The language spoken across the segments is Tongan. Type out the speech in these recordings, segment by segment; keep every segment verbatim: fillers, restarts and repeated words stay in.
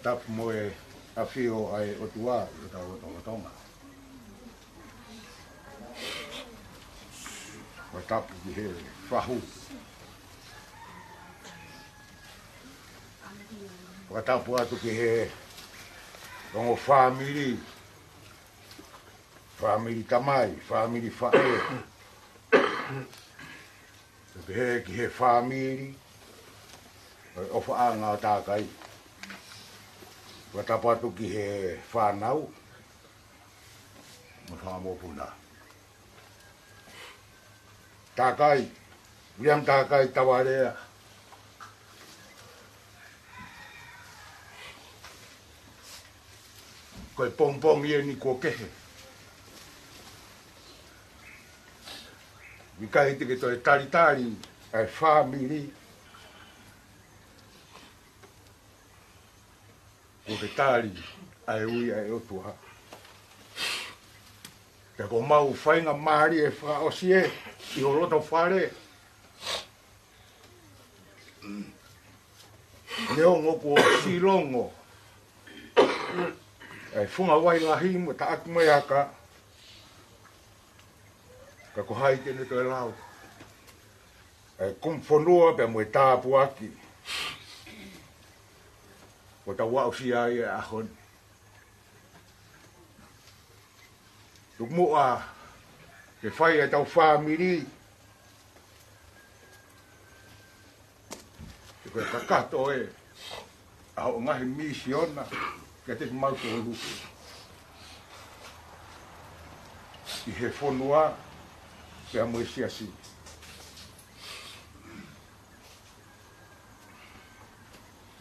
Tapu mo e ʻafio ʻa e ʻOtua ʻi hotau lotolotonga. Fakatapu ki he fahu. Fakatapu atu ki he ongo fāmili. Fāmili tamai, fāmili faʻē. Pehē ki he fāmili ʻo e ʻofaʻanga ʻo Takai. Fakatapu atu ki he fānau mo e fanga mokopuna. Takai, Uiliami Takai Tavalea. Ko e pongipongi eni kuo kehe. ʻIkai te ke toe talitali ʻa e fāmili. Kuo ke tali ʻa e ui ʻa e ʻOtua. Pea ko homau faingamālie fakaʻosi ē ʻi ho loto fale. Neongo kuo silongo ʻa e funga vai lahi mo taʻaki mai aka. Ka ko hai te ne toe lau ʻa e kumi fonua pea mo e tāpuaki kuo tau aʻusia ai ʻa e ʻaho ni. Tuku muʻa ke fai ʻetau fāmili. Ko e kakato ē ʻa hoʻo ngaahi misiona kiate kimautolu ʻi he fonua pea mo e siasi.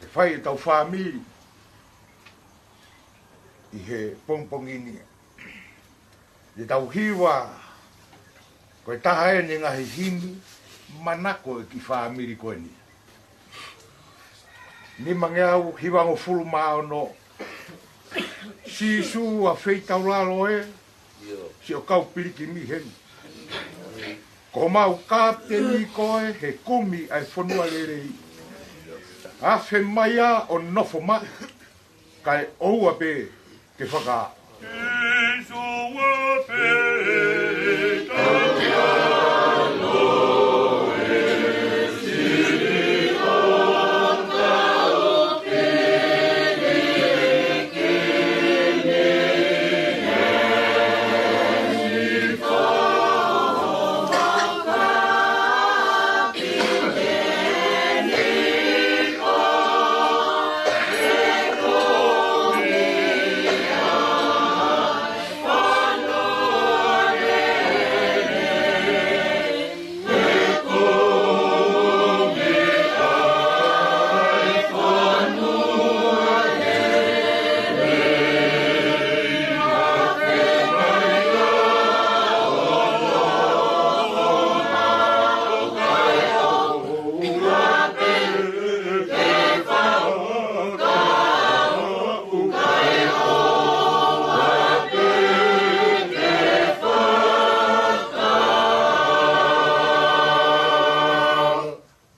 Ke fai ʻetau fāmili ʻi he pongipongi ni. ʻI heʻetau hiva, ko e taha eni e ngaahi himi manako ʻo e kiʻi fāmili ko eni. Nimangeau hivangofulu mā ono. Sīsū ʻa feitaulalo ē, siʻo kau pilikimi heni. Ko homau kapiteni koe he kumi ʻa e fonua lelei. Afe mai ā ʻo nofo mai. Kae ʻoua pē ke faka.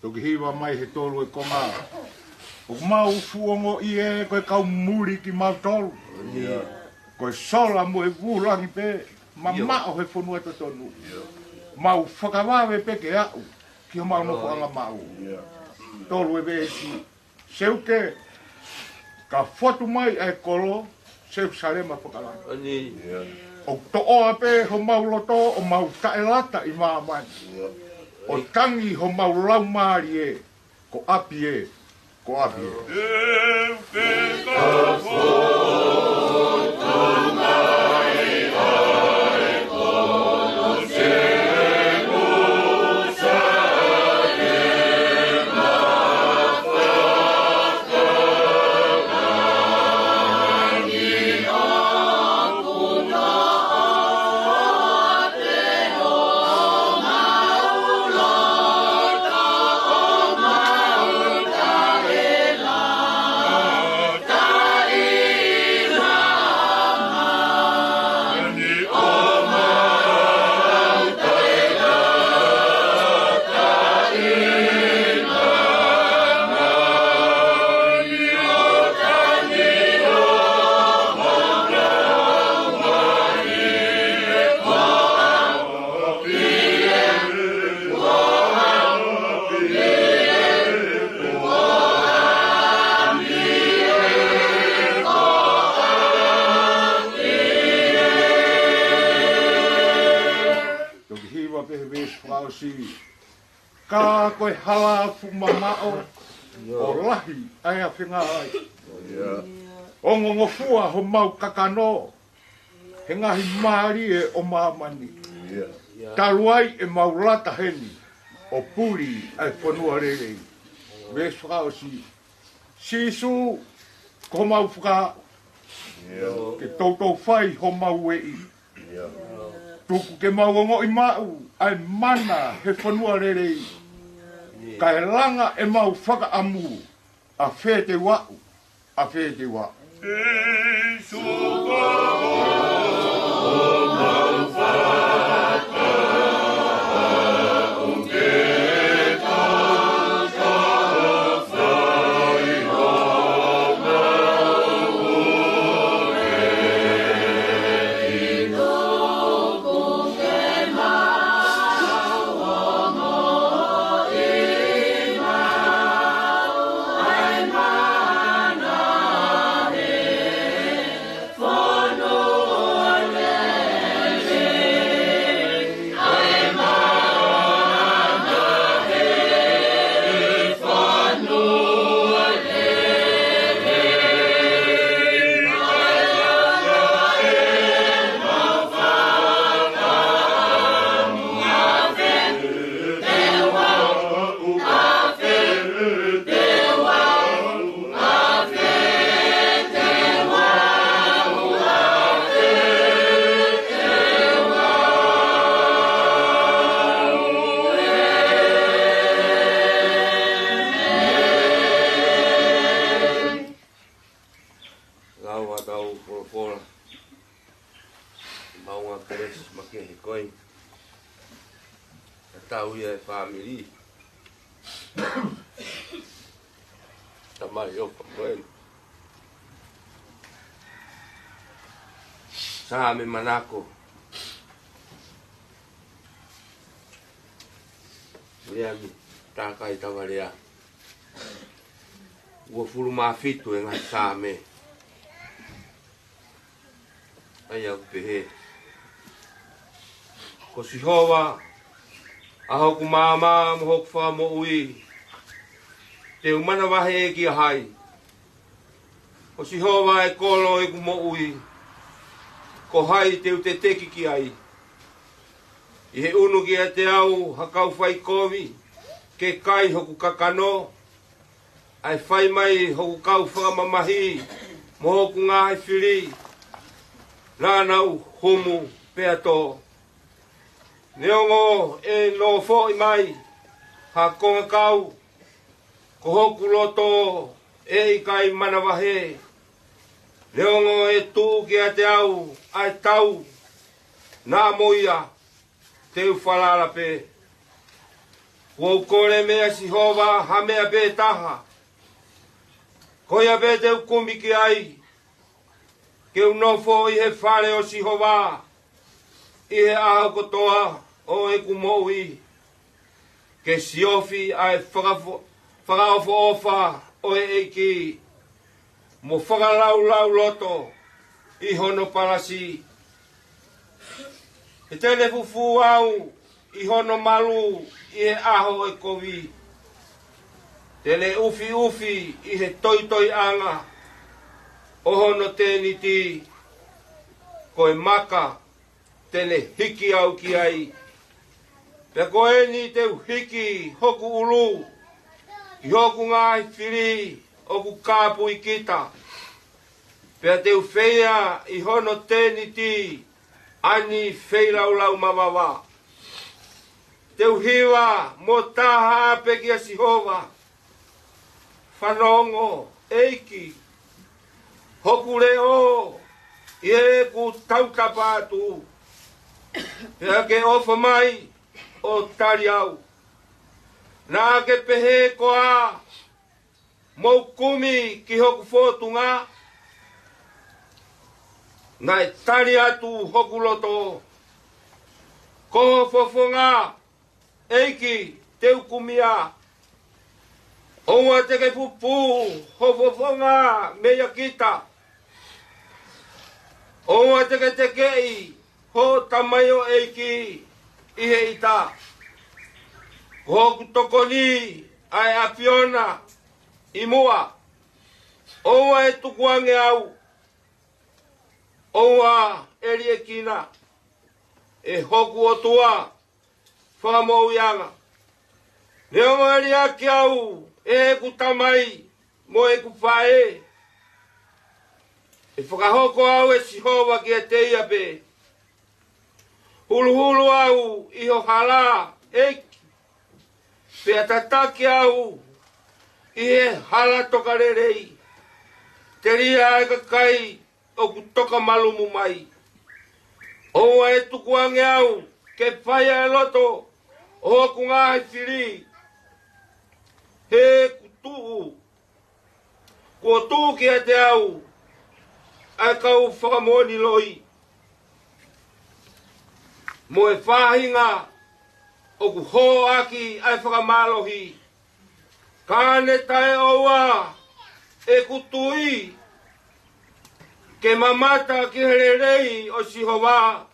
Toki hiva mai he tolu e konga. ʻOku mau fuʻu ongoʻi ē ko e kau muli kimautolu. Ko e sola mo e vūlangi pē mamaʻo he fonua totonu. Mau fakavave pē ke aʻu ki homau nofoʻanga maʻu. Tolu e veesi. Seuke, ka fotu mai ʻa e kolo, Selusalema fakalangi. ʻOku toʻoa pē homau loto ʻo mau taʻelata ʻi māmani. ʻO tangi homau laumālie, ko ʻapi ē, ko ʻapi ē. Pehē veesi fakaʻosi: Ka ko e hala fuʻu mamaʻo, ʻo lahi ʻa e afengaʻi, ʻo ngofua homau kakano he ngaahi mālie ʻo māmani. Talu ai ʻemau lata heni ʻo puli ʻa e fonua lelei. Veesi fakaʻosi: Sīsū, ko homau fakaʻaho, ke toutou fai homau ueʻi. Tuku ke mau ongoʻi maʻu ʻa e mana he fonua lelei, kae langa ʻemau fakaʻamu, ʻa fē te u aʻu, ʻa fē te u aʻu. Lau ʻetau folofola. Maʻu ʻa e kelesi makehe ko ē. Tatau ia e fāmili. Tamai ʻofa ko ē. Saame manako. Lea mei he Takai Tavalea. Uofulu mā fitu e ngaahi Saame. ʻA ia ʻoku pehē: Ko Sihova ʻa hoku maama mo hoku fakamoʻui, te u manavahē kia hai? Ko Sihova e kolo ʻeku moʻui, ko hai te u teteki ki ai? ʻI he ʻunu kiate au ha kau faikovi ke kai hoku kakano, ʻa e fai mai hoku kau fakamamahi mo hoku ngaahi fili, naʻa nau humu pea tō. Neongo ʻe nofoʻi mai ha kongakau, ko hoku loto ʻe ʻikai manavahē. Neongo ʻe tuʻu kiate au ʻa e tau, naʻa mo ia te u falala pē. Kuo u kole meia Sihova ha meʻa pē taha, ko ia pē te u kumi ki ai, ke u nofo ʻi he fale ʻo Sihova ʻi he ʻaho kotoa ʻo ʻeku moʻui, ke siofi ʻa e fakafo-, fakaʻofoʻofa ʻo e ʻEiki, mo fakalaulauloto ʻi hono palasi. He te ne fufū au ʻi hono malu ʻi he ʻaho ʻo e kovi. Te ne ʻufiʻufi ʻi he toitoiʻanga ʻo hono tēniti, ko e maka te ne hiki au ki ai. Pea ko eni te u hiki hoku ʻulu ki hoku ngaahi fili ʻoku kāpui kita, pea te u feia ʻi hono tēniti ʻa e feilaulau mavava. Te u hiva mo tā haʻape kia Sihova, fanongo, ʻEiki, hoku leʻo ʻi heʻeku tautapa atu, pea ke ʻofa mai ʻo tali au. Naʻa ke pehē koā, mou kumi ki hoku fōtunga? Naʻe tali atu hoku loto, ko ho fofonga, ʻEiki, te u kumi ā. ʻOua te ke fufū ho fofonga meia kita. ʻOua te ke tekeʻi ho tamaioʻeiki. ʻi he ʻita. Ko hoku tokoni ʻa e ʻAfiona ʻi muʻa. ʻOua ʻe tukuange au, ʻoua ʻe liʻekina, ʻe hoku ʻOtua fakamoʻuiʻanga. Neongo ʻe liʻaki au ʻe heʻeku tamai mo ʻeku faʻē, ʻe fakahoko au ʻe Sihova kiate ia pē. Huluhulu au ʻi ho hala, ʻEiki, pea tataki au ʻi he hala tokalelei. Telia ʻa e kakai ʻoku toka malumu mai. ʻOua ʻe tukuange au ke fai ʻa e loto ʻo hoku ngaahi fili. He kuo tuʻu, kuo tuʻu kiate au ʻa e kau fakamoʻoni loi, mo e faʻahinga ʻoku hōʻaki ʻa e fakamālohi. Ka ne taʻeʻoua ʻeku tui ke mamata ki he lelei ʻo Sihova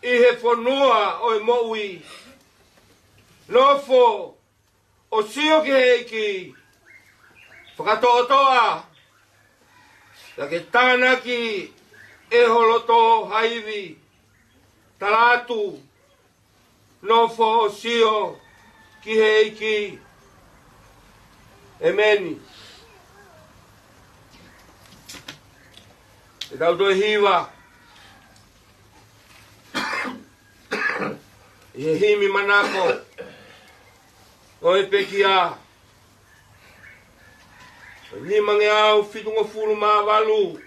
ʻi he fonua ʻo e moʻui. Nofo ʻo sio ki he ʻEiki, fakatoʻotoʻa, ka ke tānaki ʻe ho loto ha ivi. Tala atu, nofo ʻo sio ki he ʻEiki. ʻEmeni. ʻE tau toe hiva ʻi he himi manako ʻo e pekia, nimangeau fitungofulu mā valu,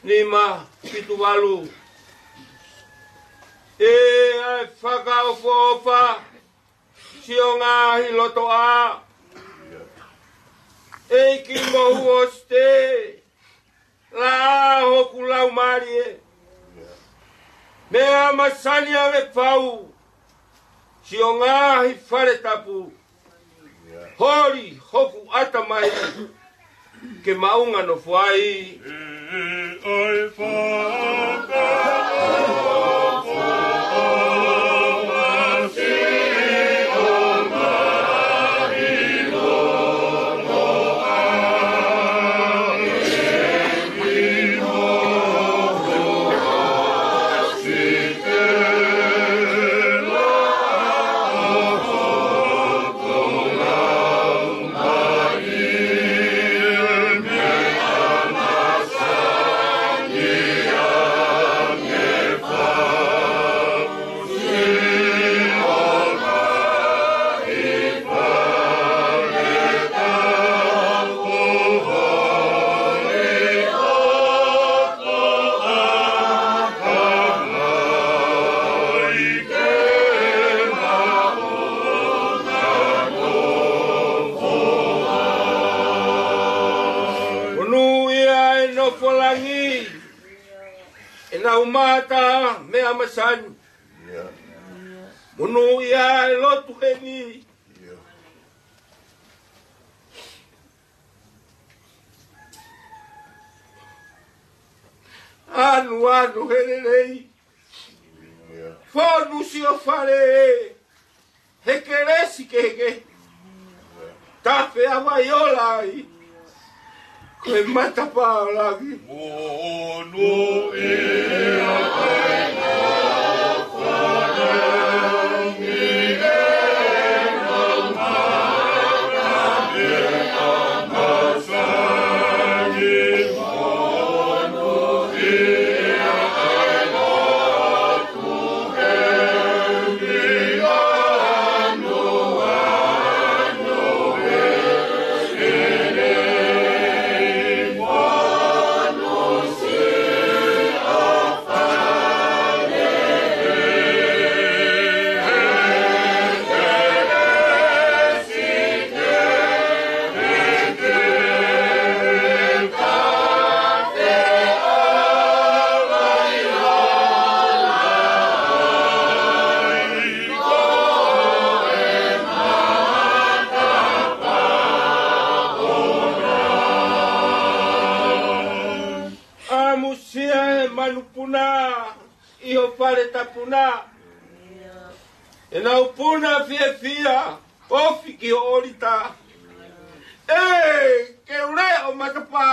nima fitu valu. ʻE ʻa e fakaʻofoʻofa, siʻo ngaahi lotoʻā, ʻEiki mohu ʻo Site, laʻā hoku laumālie. Meʻa masani ange fau, siʻo ngaahi fale tapu, holi hoku ʻatamai ke maʻunga nofo ai. Monūʻia ʻa e nofo langi, ʻenau mata meʻa masani. Monūʻia ʻa e lotu heni. Anuanu he lelei. Fonu siʻo fale ē, he kelesi kehekehe. Tafe ʻa Vaiola ai ko e matapā ʻo langi. ʻAmusia he manupuna ʻi ho fale tapuna. ʻenau puna fiefia, ofi ki ho ʻōlita. ʻE, ke u leʻo matapā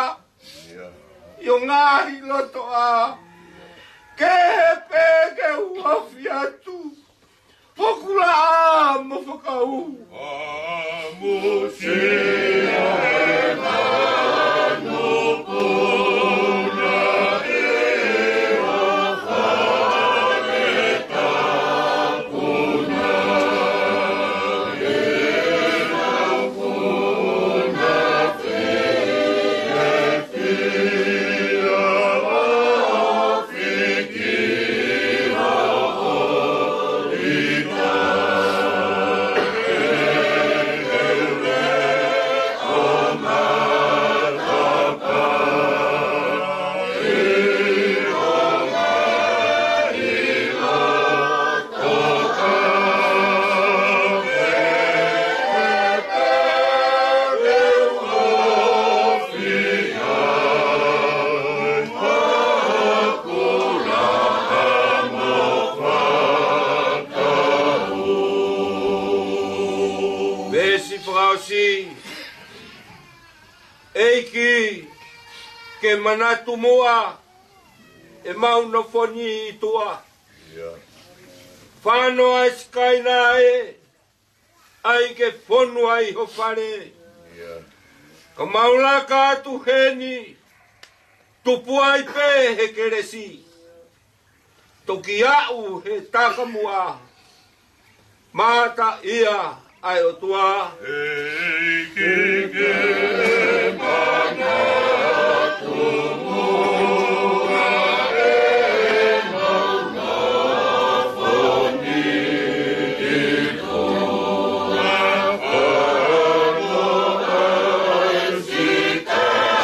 ʻi ho ngaahi lotoʻā. Kehe pē ke u ofi atu, hoku laʻā mo fakaū. Veesi fakaʻosi. ʻEiki, ke manatu muʻa ʻemau nofo ni ʻi tuʻa. Fānau ʻa e sikaina ē, ʻai ke fonu ai ho fale. Ka mau laka atu heni, tupu ai pē he kelesi. Toki aʻu he takamua, mataʻia ʻa e ʻOtua. ʻEiki, ke manatu muʻa ʻemau nofo ni ʻi tuʻa.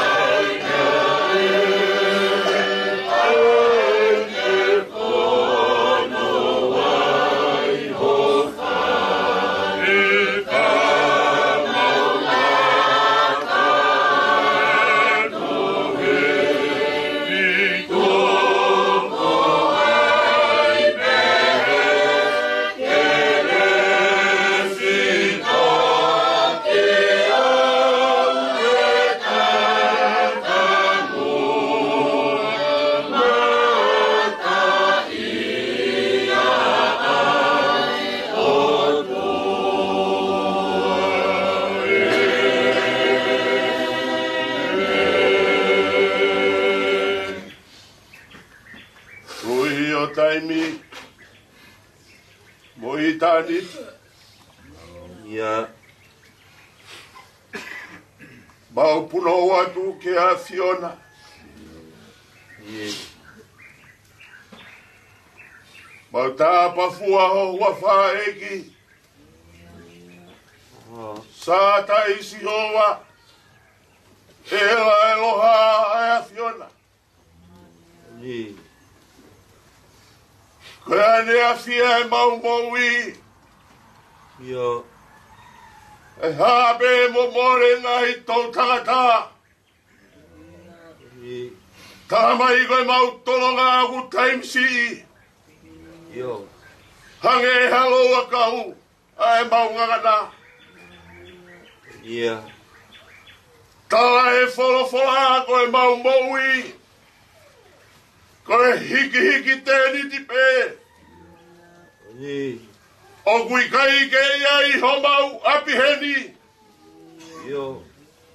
Koeʻuhi ko e taimi mo e ʻitāniti, ʻIa. mau punou atu ki he ʻAfiona. ʻIa. Mau tāpafua ho huafa, ʻEiki. ʻA. Sātai Sihova, ʻEla ʻEloha ʻa e ʻAfiona. ʻIa. Ko e ʻaneafi ʻemau moʻui. ʻIa. ʻE hā pē mo mole ngaahi toʻu tangata. ʻIa. Talamai ko ʻemau tolonga ʻoku taimi siʻi. ʻIa. Hangē ha loua kau ʻa ʻemau ngangana. ʻIa. Tala ʻe he folofola ko ʻemau moʻui ko e hikihiki tēniti pē. ʻIa. ʻOku ʻikai ke ʻi ai homau ʻapi heni. ʻIa.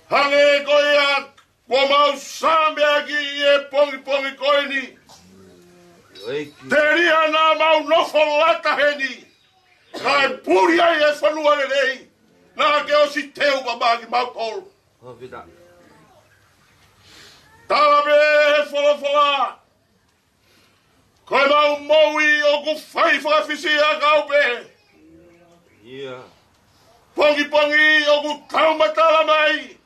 Hangē ko ia kuo mau sāmeaki ʻi he pongipongi ko eni. ʻEiki. Telia naʻa mau nofo lata heni, kae puli ai e fonua lelei naʻa ke ʻosi teu maʻa kimautolu. ʻOfita. Tala pē he folofola, ko ʻemau moʻui ʻoku fai fakafisi ʻakau pē. ʻIa. Pongipongi ʻoku taumatala mai,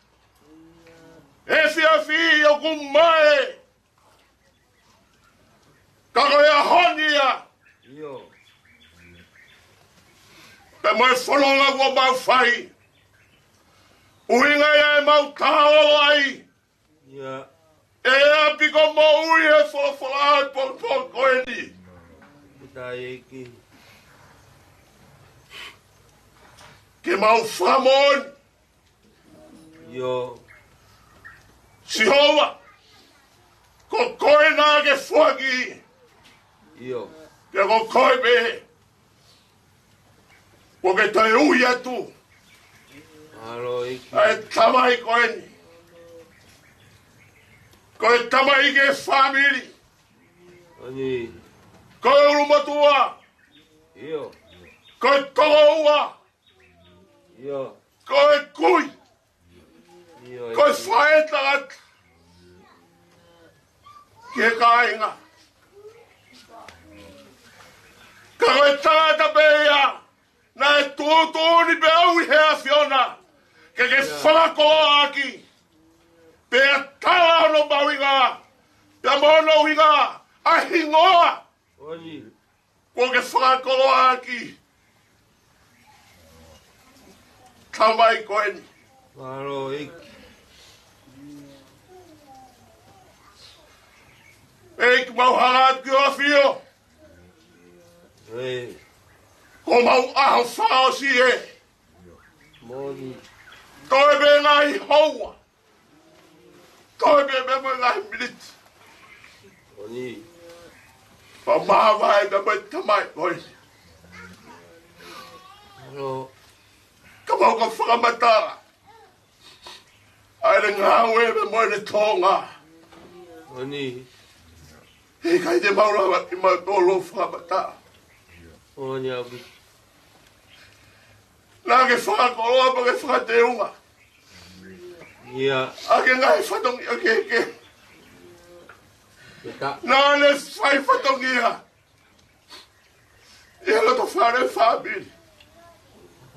efiafi ʻoku mae, ka ko e ʻaho ni ia. ʻIa. Pea mo e fononga kuo mau fai, ʻuhinga ia ʻemau taolo ai. ʻIa. ʻE ʻapi ko moʻui he folofola he pongipongi ko eni. ʻOfita, ʻEiki. ke mau fakamoʻoni. ʻIo. Sihova, ko koe naʻa ke foaki. ʻIo. Pea ko koe pē kuo ke toe ui atu. Mālō ʻEiki. ʻA e tamai ko eni. Ko e tamai ki he fāmili. ʻOni. Ko e ʻulumotuʻa. ʻIo. Ko e tokoua. ʻIo. Ko e kui. ʻIo. Ko e faʻē tangata ki he kāinga. Ka ko e tangata pē ia naʻe tuʻutuʻuni pē au ʻi he ʻAfiona ke ke fakakoloaʻaki. Pea tala hono mahuʻinga, pea mo hono ʻuhinga ʻa e hingoa. ʻOni. Kuo ke fakakoloaʻaki. Tamai ko eni. Mālō ʻEiki. ʻEiki, mau hanga atu ki hoʻo ʻAfio. ʻEi. Ko homau ʻaho fakaʻosi ē. Moʻoni. Toe pē ngaahi houa. Toe pē pē mo e ngaahi miniti. ʻOni. Pea māvae pē mo e tamai ko eni. ʻAlo. Ka mau ka fakamatala ʻa ʻene ngāue pē mo ʻene tōʻonga. ʻOni. He ʻikai te mau lava ke mau tolo fakamatala. ʻOni ʻaupito. Naʻa ke fakakoloa pea ke fakateunga. ʻIa. ʻA e ngaahi fatongia kehekehe. Pea. Naʻa ne fai fatongia ʻi he loto fale fāmili.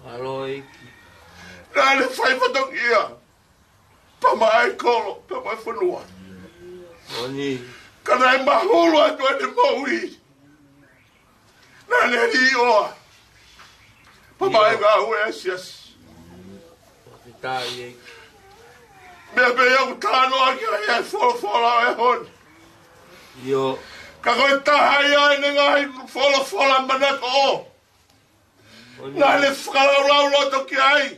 ʻAlo ʻEiki. Naʻa ne fai fatongia pea maʻa e kolo, pea maʻa e fonua. ʻOni. Ka naʻe mahulu atu ʻene moʻui, naʻa ne liʻoa pea maʻa e ngāue ʻa e siasi. Fakafetaʻi ʻEiki. Meʻa pē ia ʻoku talanoa ki ai ʻa e folofola ʻo e ʻaho ni. ʻIo. Ka ko e taha ia ʻene ngaahi folofola manako. ʻOni. Naʻa ne fakalaulauloto ki ai.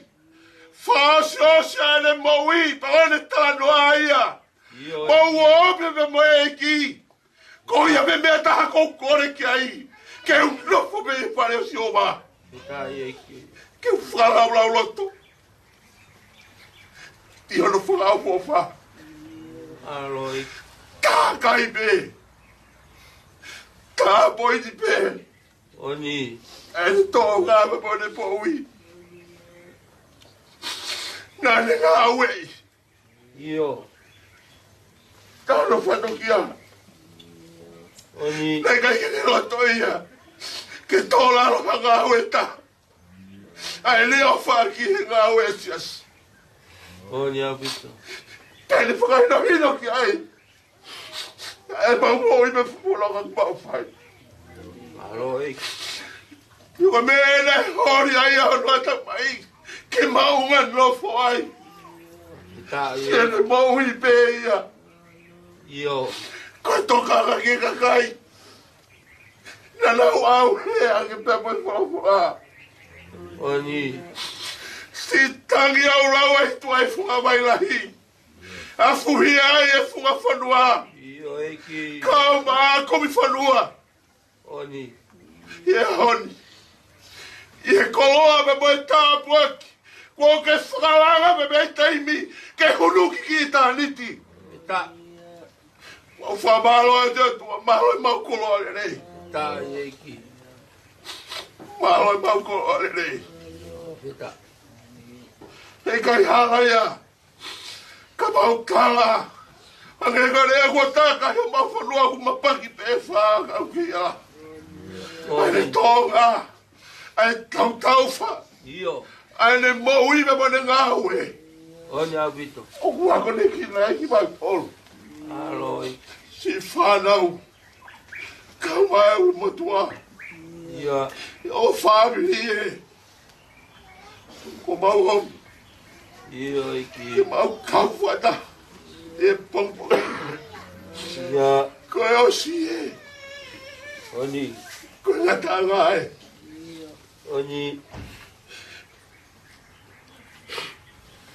Fakaʻosiʻosi ʻa ʻene moʻui, pea ʻoku ne talanoa ia. ʻIo. Mou ō pē pea mo e ʻEiki. Ko ia pē meʻa taha ʻoku ou kole ki ai. Ke u nofo pē ʻi he fale ʻo Sihova. Fakafetaʻi ʻEiki. Ke u fakalaulauloto ʻi hono fakaʻofoʻofa. ʻAlo ʻEiki. Ka ʻikai pē. Ka poini pē. ʻOni. ʻA ʻene tōʻonga pea mo ʻene moʻui. Naʻa ne ngāueʻi. ʻIo. Ka hono fatongia. ʻOni. Naʻe ʻikai ke ne loto ia ke tō lalo ha ngāue ʻe taha. ʻA ʻene ʻofa ki he ngāue ʻa e siasi. ʻOni ʻaupito. Pea ne fakahinohino ki ai ʻa e mau moʻui mo e fuʻu folau ʻoku mau fai. ʻAlo ʻEiki. Ko e meʻa naʻe holi ai ʻa hono ʻatamai ke maʻu ha nofo ai. Fakafetaʻi. Ke ne moʻui pē ia. ʻIo. Ko e tokanga ki he kakai. Naʻa nau ʻauhea ke pea mo e folofola. ʻOni. Siʻi tangi ʻo lau ai tuai funga mai lahi. ʻAfuhia ai e funga fonua. ʻIo ʻEiki. Kau mo e kumi fonua. ʻOni. ʻI he ʻaho ni. ʻI he koloa pea mo e tāpuaki kuo ke fakalanga pea mo e taimi ke huluki ki ʻitāniti. Fakafetaʻi. ʻOku ou fakamālō atu ʻOtua, mālō e mau koloa lelei. Fakafetaʻi ʻEiki. Mālō e mau koloa lelei. Fakafetaʻi. He ʻikai hala ia. Ka mau tala ange ko e lea kuo taka he mau fonua kuo mapaki pē fā kau kia. ʻA ʻene tōʻonga, ʻa e tautaufa, ʻio, ʻa ʻene moʻui pea mo ʻene ngāue. ʻOni ʻaupito. ʻOku akonekina ai kimautolu. ʻAlo ʻEiki. Siʻi fānau. Kau mai ʻa e motuʻa. ʻIo. ʻO fāmili ē. Ko mau ʻomi. ʻIo ʻEiki. Ke mau kau fakataha he pongipongi. ʻIo. Ko e ʻosi ē. ʻOni. Ko e ngataʻanga ē. ʻOni.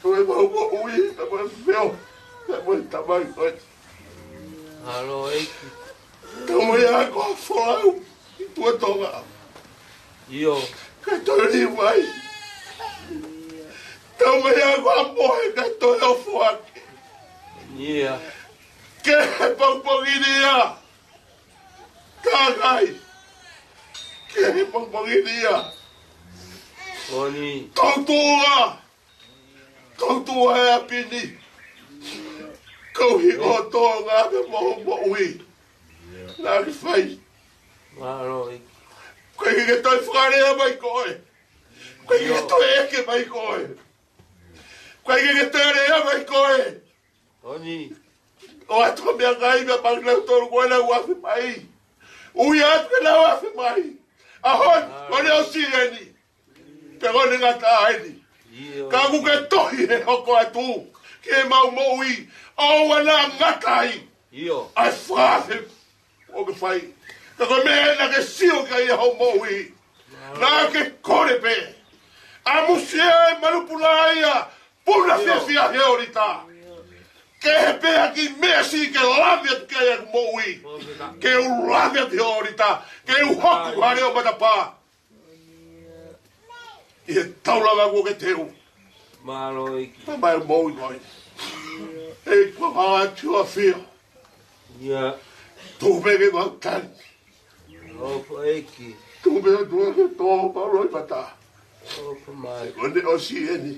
Ko e mau moʻui, ka ko e feo, ka ko e tamai ko e. Mālō ʻEiki. Tau mai ʻa ko Folau, ʻi Tuʻa Tonga. ʻIo. Ka toe lī mai. Tau mai ʻa ko Mohe, ka toe ʻofoʻaki. ʻIo. Ke he pongipongi ni ia. Ka kai. Ke he pongipongi ni ia. Oni. Tautua. Tautua e ʻapi ni. Kau hi o Tonga ke mo moʻui. Naʻa ke fai. Mālō ʻEiki. Ko e ke toe fakalea mai koe. Ko e ke toe ʻeke mai koe. Ko e ke toe lea mai koe. Oni. ʻOatu ko e meʻakai, meʻapangi lau tolu ko e lau afe mai. Ui atu ke lau afe mai. ʻAho ni, ko ʻene ʻosi eni. Pe ko ʻene ngata eni. ʻIo. Ka ʻoku ke tohi he hoko atu. Ke mau moʻui. ʻOua naʻa ngata ai. ʻIo. ʻAi fakafe. ʻO ke fai. Ka ko e meʻa naʻa ke sio ki ai ʻi hoʻo moʻui. Naʻa ke kole pē. ʻAmusia e manupuna ia. Puna fiefia he ʻōlita. Ke he pē ha kiʻi meʻa siʻi ke lave atu ki ai ʻeku moʻui. Ke u lave atu he ʻōlita. Ke u hoko hale ʻo matapā. ʻI he taulanga kuo ke teu. Mālō ʻEiki. Tamai moʻui koe. ʻEiki ko e ʻAfiona. ʻIo. Tuku pē ke mau tali. ʻOfa ʻEiki. Tuku pē ʻOtua ke tō mau loʻimata. ʻOfa mai. Ko ʻene ʻosi eni.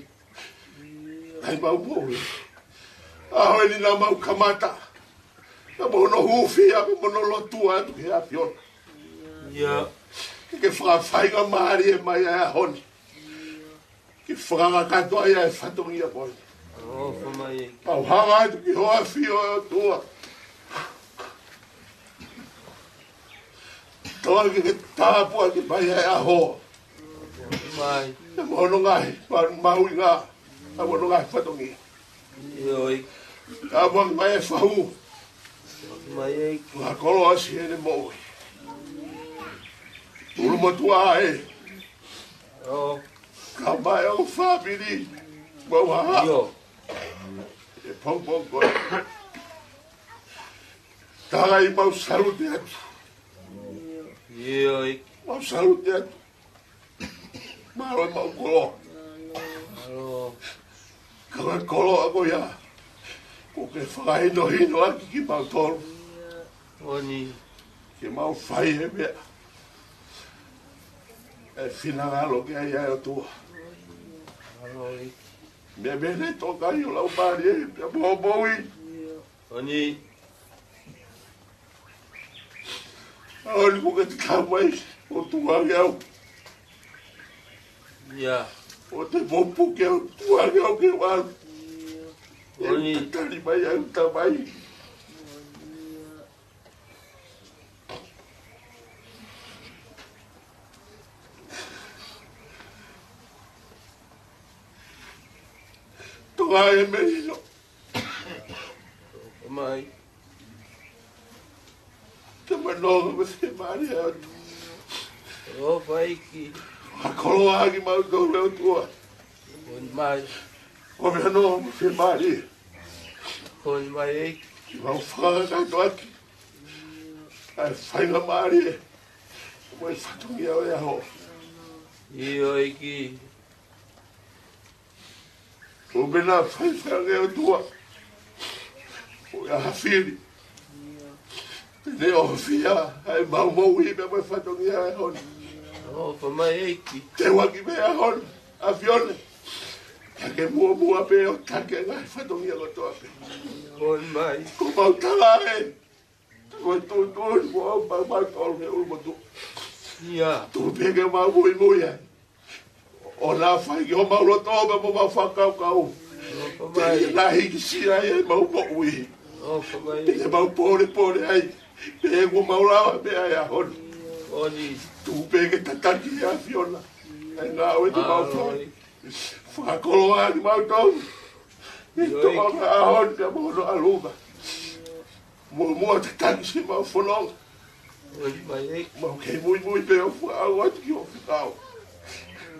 ʻAi mau moʻui. ʻAho eni naʻa mau kamata. Ka mo hono hūfia, ka mo hono lotua atu ki he ʻAfiona. ʻIo. Ke ke fakafaingamālie mai ʻa e ʻaho ni. Ke fakakakato ai ʻa e fatongia ko ē. ʻOfa mai ʻEiki. Mau hanga atu ki hoʻo ʻAfio ʻOtua. Toe ke ke tāpuaki mai ʻa e ʻaho. Mai. Ke mo hono ngaahi, ma-, mahuʻinga. Ka mo hono ngaahi fatongia. ʻIo ʻEiki. Tāpuaki mai e fahu. Mai ʻEiki. Fakakoloa siʻene moʻui. ʻUlumotuʻa ē. ʻO. Ka mai ʻo fāmili. Mau haha. ʻIo. ʻE pongipongi ko ē. Ka ʻi ai mau salute atu. ʻIo ʻEiki. Mau salute atu. Mālō e mau koloa. Mālō. Ka ko e koloa ko ia. Ko ke fakahinohino ʻaki kimautolu. Oni. Ke mau fai e meʻa. ʻE finangalo ki ai ʻa e ʻOtua. Mālō ʻEiki. Meʻa meʻa ne toka ʻi ho laumālie, pea mo hoʻo moʻui. Oni. ʻAho ni kuo ke tatau mai, ʻo tuku ange au. ʻIo. ʻO te poupou ke u tuku ange au ke u ʻalu. Oni. ʻE tali mai au Tamai. Toka e melino. Mai. Te manonga mo fiemālie atu. ʻOfa ʻEiki. Fakakoloa ʻaki mautolu ʻe ʻOtua. Oni mai. ʻO manonga mo fiemālie. Oni mai ʻEiki. Ke mau fakakakato ʻaki ʻa e faingamālie mo e fatongia ʻo e ʻaho. ʻIo ʻEiki. ʻO pena fai fai ange ʻOtua. ʻO ia ha fili. Pene ʻofia, ʻa e mau moʻui pea mo e fatongia ʻo e ʻaho ni. ʻOfa mai ʻEiki. Teuaki pē ʻaho ni, ʻAfiona. Ka ke muʻomuʻa pē ʻo taki e ngaahi fatongia kotoa pē. Oni mai. Ko mau tala ē. Ko e tuʻutuʻuni ko ʻemau mautolu he ʻulumotuʻa. ʻIo. Tuku pē ke mau muimui ai. ʻO na fai ki homau loto pea mo homau fakakaukau. ʻOfa mai. Pea na hikisia ai ʻemau moʻui. ʻOfa mai. Pea mau polepole ai. Pea ʻoku mau lava pē ʻa e ʻaho ni. Oni. Tuku pē ke tataki ʻe ʻAfiona ʻa e ngāue te mau fai. Fakakoloa ʻaki mautolu. ʻI he ʻOi. Toʻonga ʻaho ni pea mo hono ʻalu mai. Muʻomuʻa tataki siʻemau fononga. ʻOi, mai ʻEiki. Mau kei muimui pē ʻo fakaʻau atu ki hoʻo fekau.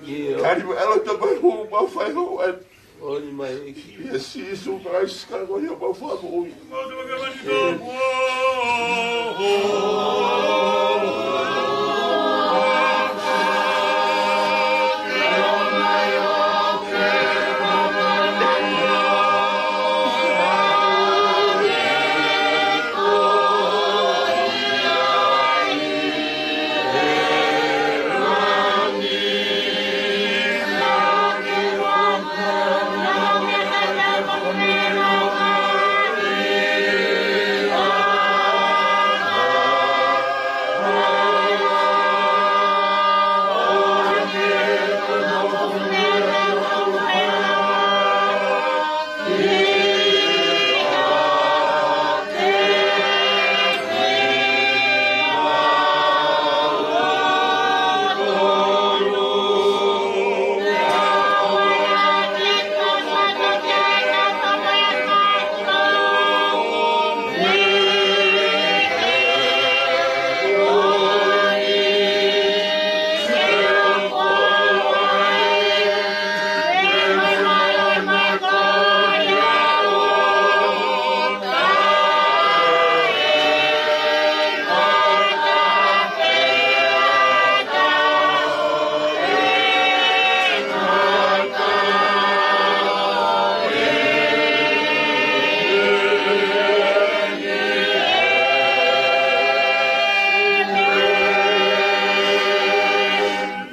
ʻIo. Kali mai ʻalu atu mai hu mau fai ho ʻai. Oli mai ʻEiki. ʻIa Sīsū Kalaisi ko homau Fakamoʻui.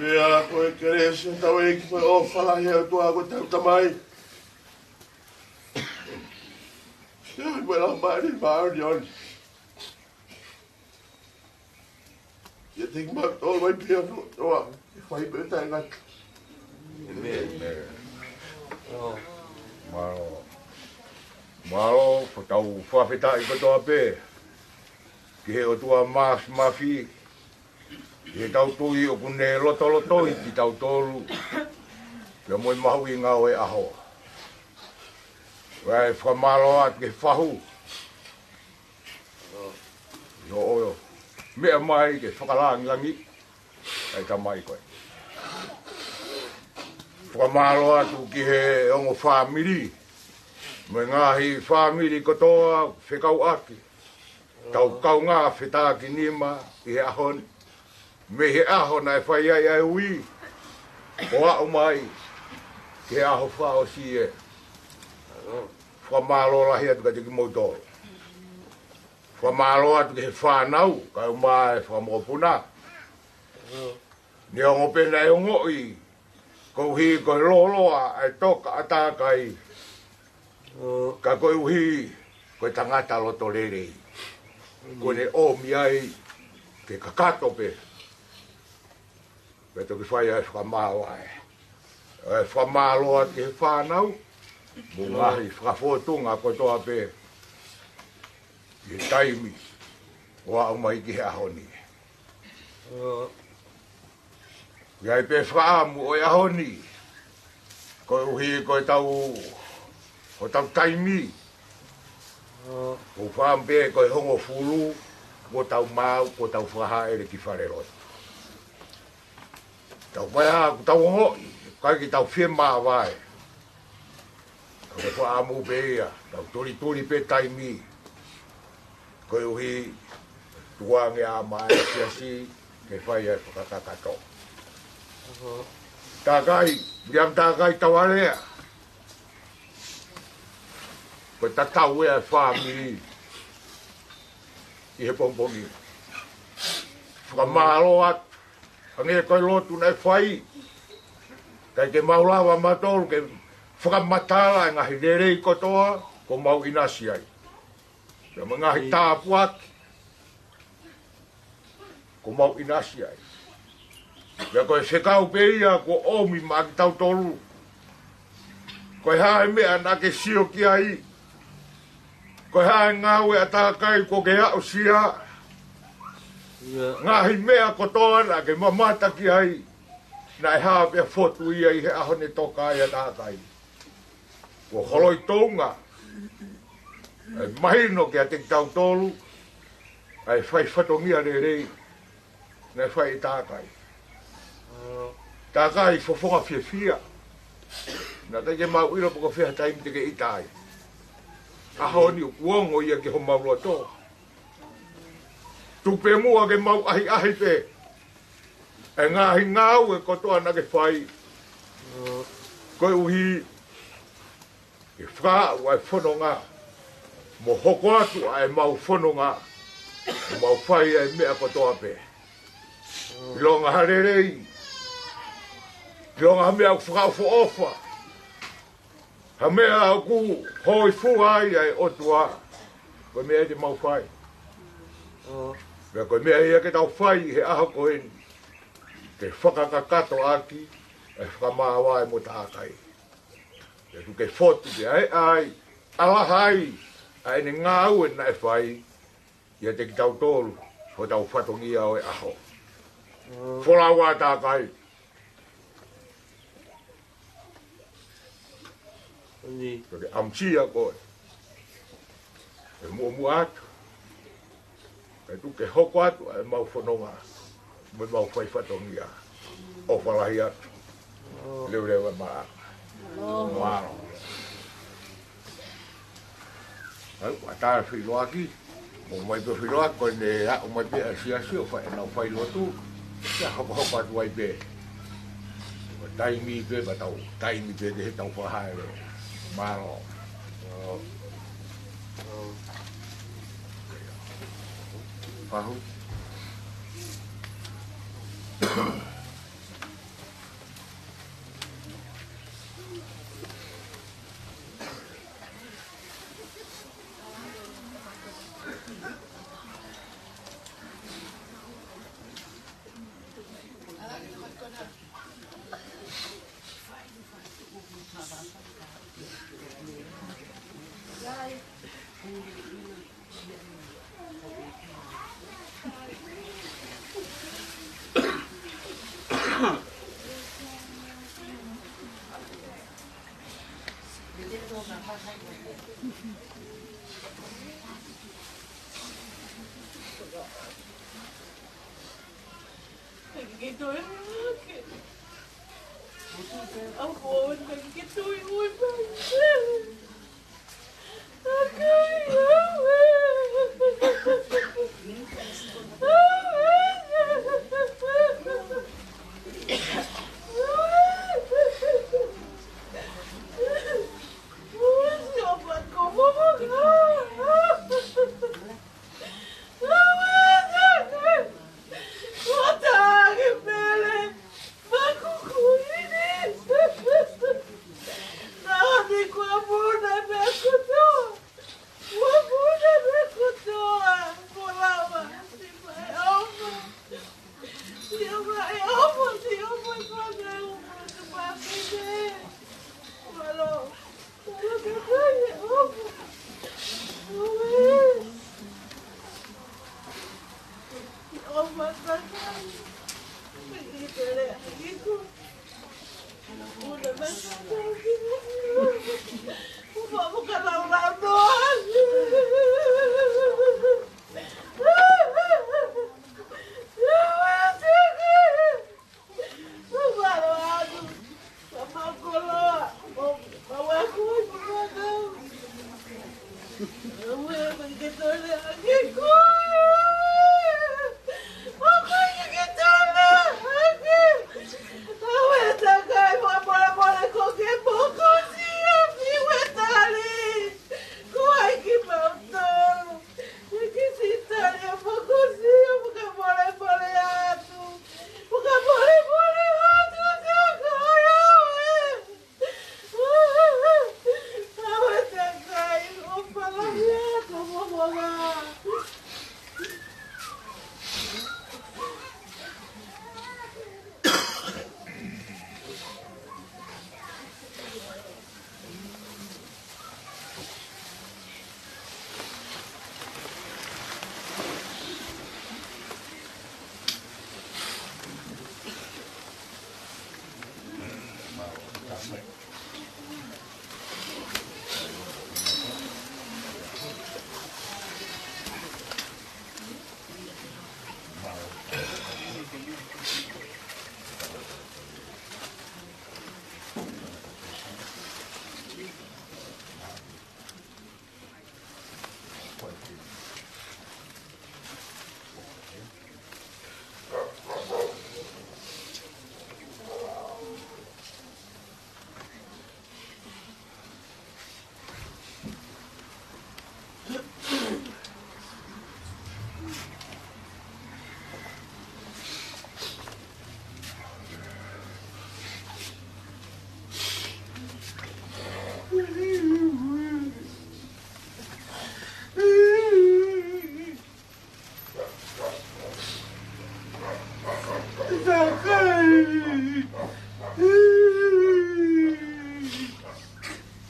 Pea ko e kelesi ʻa hotau ʻEiki, ko e ʻofa lahi ʻa e ʻOtua ko hotau Tamai, ʻia ko e Laumālie Māʻoniʻoni, ʻiate kimautolu ʻo ʻai pē ʻa e ʻOtua, ʻe fai pē taʻengata. ʻĒmeni. Mālō. Mālō, ko ʻetau fakafetaʻi kotoa pē ki he ʻOtua Māfimafi, ʻi heʻetau tui ʻoku ne lotolotoi kitautolu pea mo e mahuʻinga ʻo e ʻaho. Pea ʻe fakamālō atu ki he fahu ʻi hoʻo meʻa mai ke fakalāngilangiʻi ʻa e tamai ko ē. Fakamālō atu ki he ongo fāmili mo e ngaahi fāmili kotoa fekauʻaki, tau kaungā fetakinima ʻi he ʻaho ni, mei he ʻaho naʻe fai ai ʻa e ui ʻo aʻu mai ki he ʻaho fakaʻosi ē. Fakamālō lahi atu kiate kimoutolu. Fakamālō atu ki he fānau, kae ʻumaʻā e fakamokopuna. Neongo pē naʻe ongoʻi koeʻuhi ko e lōloa ʻa e toka ʻa Takai, ka koeʻuhi ko e tangata loto lelei, kuo ne ʻomi ai ke kakato pē pea toki fai ai e fakamāvae. ʻE fakamālō atu ki he fānau mo e ngaahi fakafōtunga kotoa pē ʻi he taimi ʻo aʻu mai ki he ʻaho ni. ʻOku ʻi ai pē fakaʻamu ʻo e ʻaho ni, koeʻuhi ko ʻetau, ko ʻetau taimi. ʻOku ou fakaʻamu pē ko e hongofulu kuo tau maʻu, kuo tau fakahāʻele ki falelotu. Tau pehē ʻoku tau ongoʻi ʻikai ke tau fiemāvae. Ka ko e fakaʻamu pē ia, tau tulituli pē taimi, koeʻuhi tuku ange ʻa e maʻa ʻa e siasi ke fai ai e fakakakato. Takai, Viliami Takai Tavalea, ko e tatau ia ʻa e fāmili ʻi he pongipongi. Fakamālō atu, hangē ko e lotu naʻe fai, ʻikai ke mau lava mautolu ke fakamatala e ngaahi lelei kotoa kuo mau ʻinasi ai, pea mo e ngaahi tāpuaki kuo mau ʻinasi ai. Pea ko e fekau pē ia kuo ʻomi maʻa kitautolu. Ko e hā e meʻa naʻa ke sio ki ai? Ko e hā e ngāue ʻa Takai kuo ke aʻusia? Ngaahi meʻa kotoa naʻa ke mamata ki ai, naʻe hā pea fotu ia ʻi he ʻaho ne toka ai ʻa Takai. Kuo holoi tounga ʻa e mahino kiate kitautolu ʻa e fai fatongia lelei naʻe fai ʻe Takai. Takai fofonga fiefia. Naʻe ʻikai ke mau ʻilo pe ko e fē ha taimi te ke ʻita ai. ʻAho ni ʻoku ongo ia ki homau loto. Tuku pē muʻa ke mau ʻahiʻahi pē ʻa e ngaahi ngāue kotoa naʻa ke fai. Koeʻuhi ke fakaaʻu ʻa e fononga mo hoko atu ʻa e mau fononga, ʻo mau fai ʻa e meʻa kotoa pē. ʻIlonga ha lelei, ʻilonga ha meʻa ʻoku fakaʻofoʻofa, ha meʻa ʻoku hōifua ai ʻa e ʻOtua, ko e meʻa ia te mau fai. Pea ko e meʻa ia ke tau fai he ʻaho ko eni, ke fakakakato ʻaki ʻa e fakamaau ʻa e motuʻa kai. Pea tuku ke fotu pē ʻa e ʻai, ʻalaha ai ʻa ʻene ngāue naʻe fai ʻiate kitautolu, hotau fatongia ʻo e ʻaho. Folau ā, takai. Ko e ʻamusia koe. ʻE muʻomuʻa atu. Pea tuku ke hoko atu ʻa e mau fononga mo e mau fai fatongia. ʻOfa lahi atu. Leuleu e malanga. Mālō. Au, ʻatā e feʻiloaki. ʻOmai pē feʻiloaki, ko ʻene aʻu mai pē ʻa e siasi ʻo fai ʻenau fai lotu. Pea hokohoko atu ai pē. Ko e taimi pē, pea tau taimi pē ke he tau fakahaʻele. Mālō. Pahu.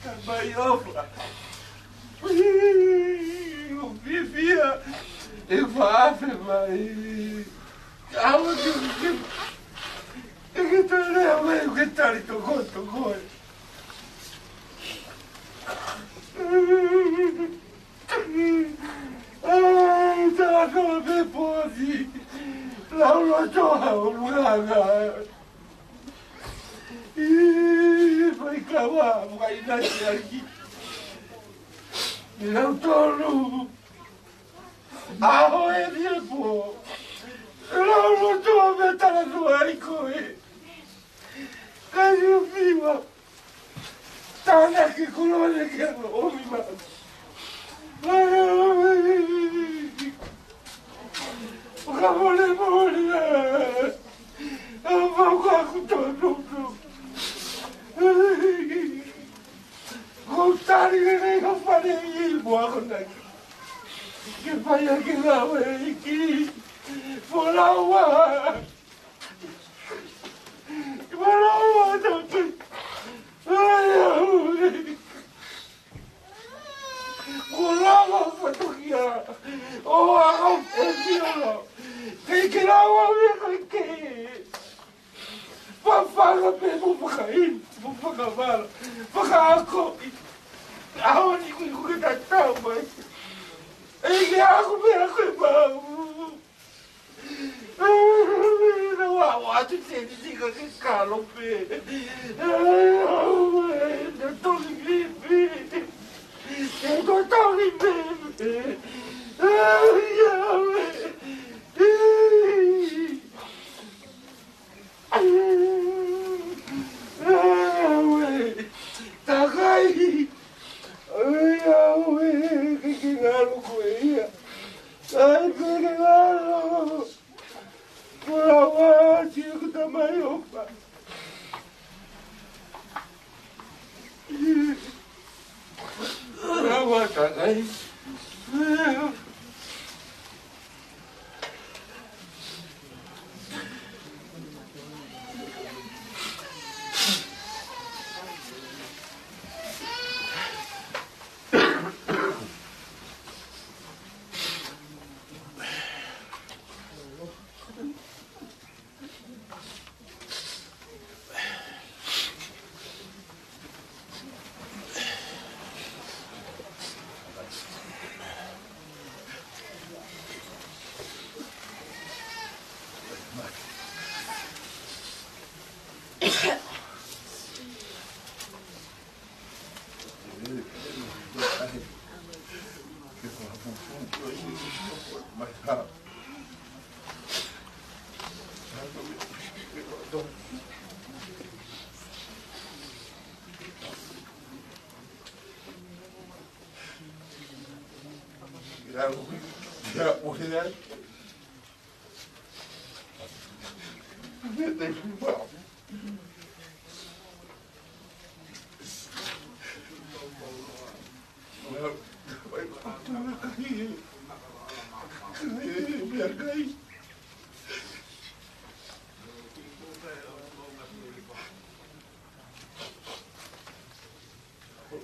Tamai ʻofa. ʻOku fiefia ʻeku faʻa afe mai. ʻAua ke, ke, ke ke tali mai, ke tali tokotoko. ʻAi, tā ko e pō ni. Lauloto hau nganga. ʻI, fai kava, fai nasi aki. ʻI lau tolu. ʻAho e ni e pō. Lauloto me tala noa i koe. Kai o fiwa. Tāna ke koloa le ke ano omi ma. Wakamolemole ā. ʻAu fau ka aku tonu. Ko tali le nei ka fale i mua ko nai. Ke fai a ke ngāue iki. Folaua. Folaua taki. Ai, au. Ko lava fatukia. ʻO ʻaho e fiona. Kei ke lava mea kai ke. Fafanga pē mo fakainu, mo fakavala. Fakaako. ʻAho ni kui kuke tatau mai. ʻEiki aku pea ke mau. Ua, ua, tu te ni tika ke kalo pē. Ua, ua, na tongi pipi. Te ko tongi pipi. Ua, ua. Ua, ua. Takai. Ua, ua. Ke ke ngalo ko ia. Ai, peke ngalo. Kulawa, si ku tamai ʻofa. Kulawa, takai.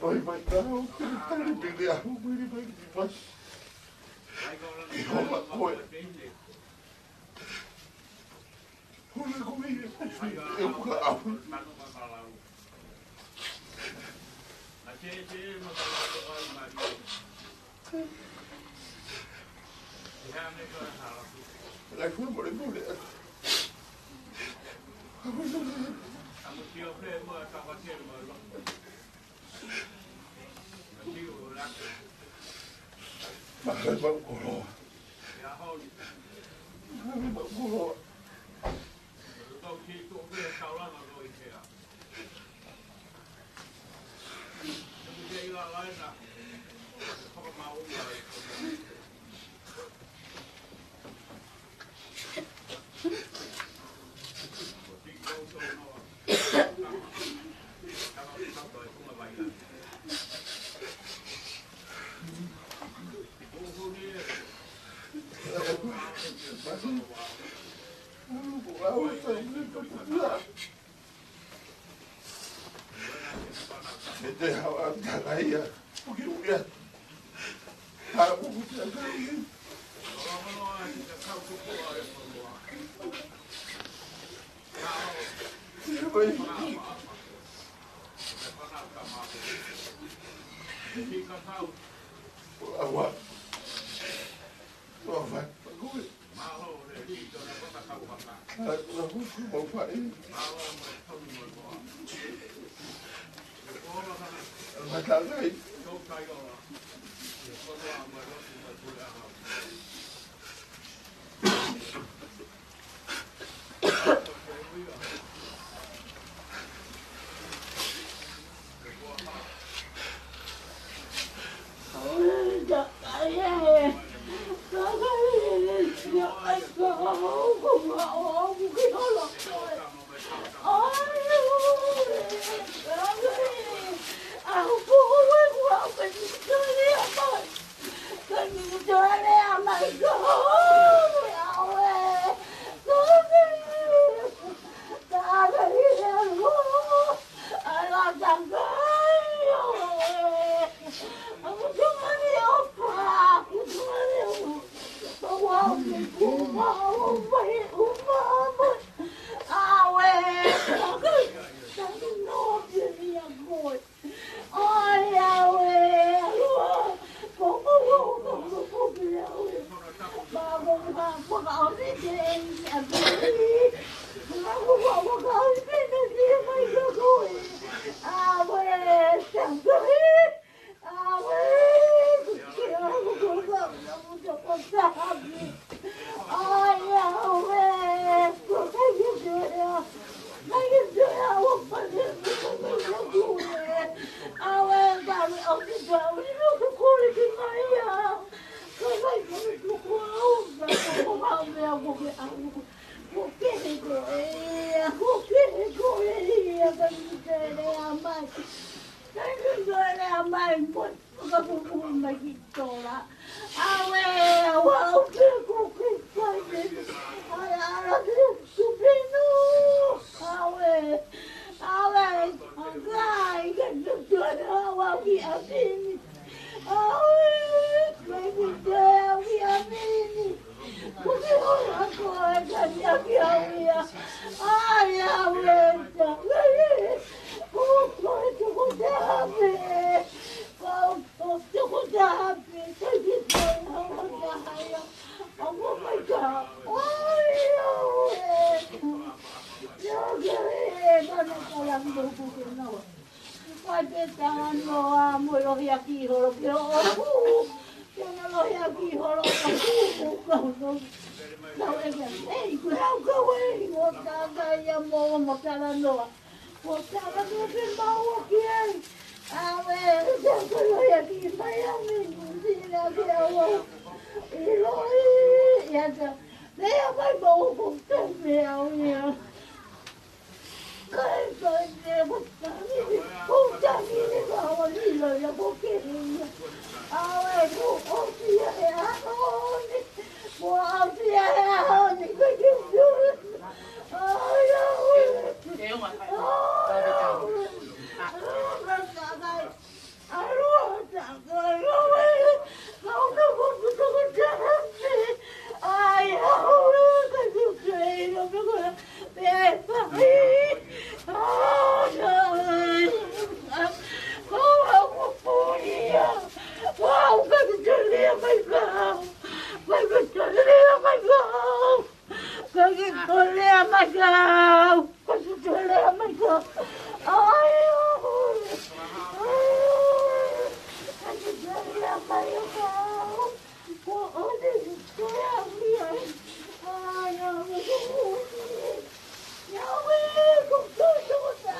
Oi, mai tau, tali pili a hu, mai ni mai ki pas. Ki homa koe. Hona koe, e uka au. Lai fulu mole mole. Mahalo mau koloa. Mahalo mau koloa. He te hau a takaia. Uki uki a. Ha uki a takaia. Ia mai. Awa. Awa. Ka pupu mai ki tola. Awe, awa, uke, uke, uke, uke. Ai, ala, ke supino. Awe, awe, akai, ke tutuana, awa, ki apini. Awe, ke tutuana, awa, ki apini. Uke, uke, uke, uke, uke, uke. Ai, awe, awe. Uke, uke, uke, uke. Ko tala no ke maua ki ai. Awe, ko ia ki mai a me nusi na ke awa. Ilo i, ia ta. Mea mai mo ko te mea o ia. Kai kai ne ko tangi, ko tangi ne ka awa ilo ia ko ke ia. Awe, ko o ia e ano ni. Mo o ia e ano ni ko ke ia. Ai, awe. Ai, awe. Ka ke tolea mai kau. Ka ke tolea mai kau. Ai, ai. Ai, ka ke tolea mai kau. Ko o te tolea mai. Ai, ai. Ia we, ko to to ta.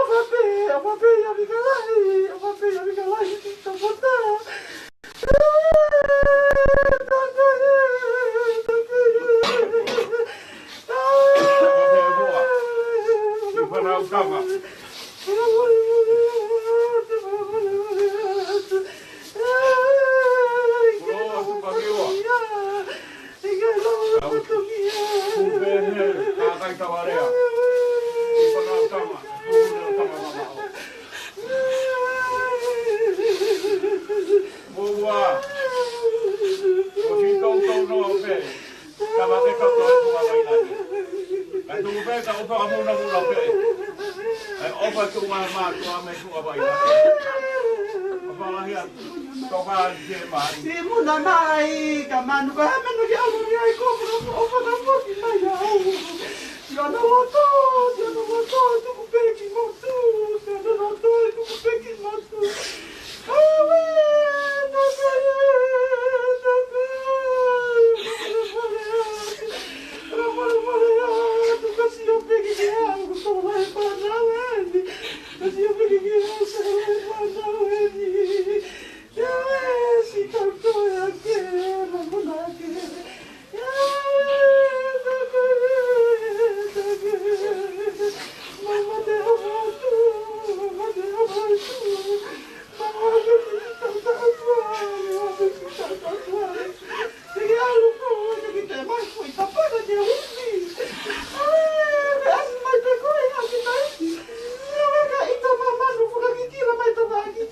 ʻOfa pē, ʻofa pē ia Mika Lahi, ʻofa pē ia Mika Lahi, ki ka pota. Atu ma ma tu a me tu a vai. Apa lahi atu. Toka ke mai. Siʻi muna mai, ka manu ka he manu ki alu ni ai ko, ko, ko, ko, ko, ki mai au. Siʻono loto, siʻono loto, tuku pē ki motu, siʻono loto, tuku pē ki motu. Awe, takaie, takaie, mole, mole, mole, mole, mole, atu ka sio pē ki au, ko tō lai pānau eni. Ka sio pē ki au, ko tō lai pānau eni. Ia, e, si tau toe ake, mamona ake. Ia, e, takaie, takaie. Mama te avatu, mama te avatu. Mama te avatu, mama te avatu. Te ke alu ko, te ke te mai ko i tapana te umi. Ai, me asi mai te koe, asi mai. Ia, me ka ʻita mamanu, fuka ki kila mai tavaki.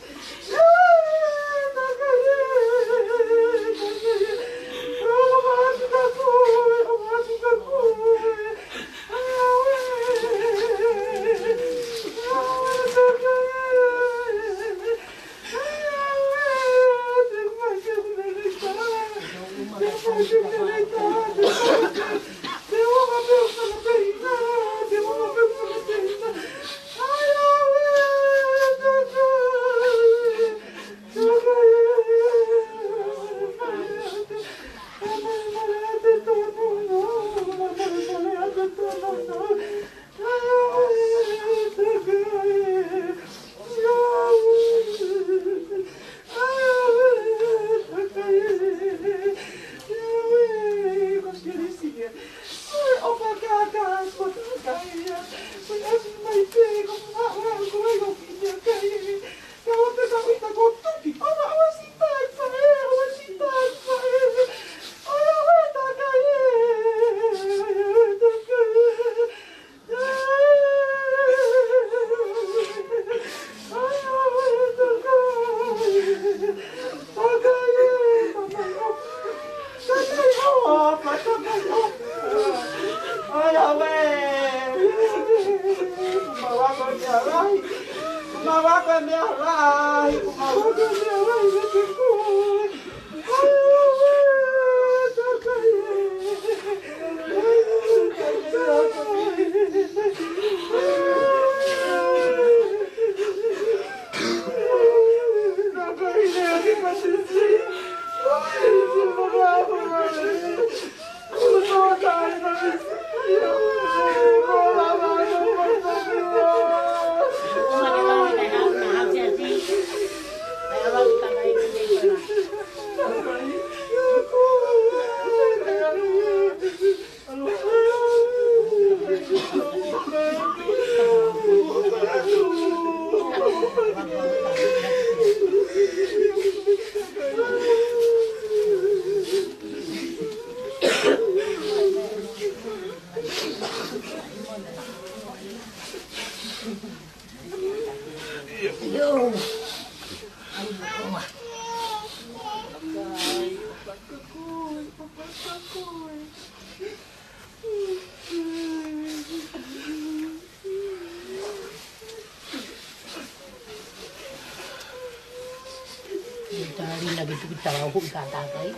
Tali lagi tu kita lau ka takai.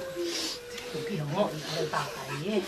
Tuki hongo i ka takai e.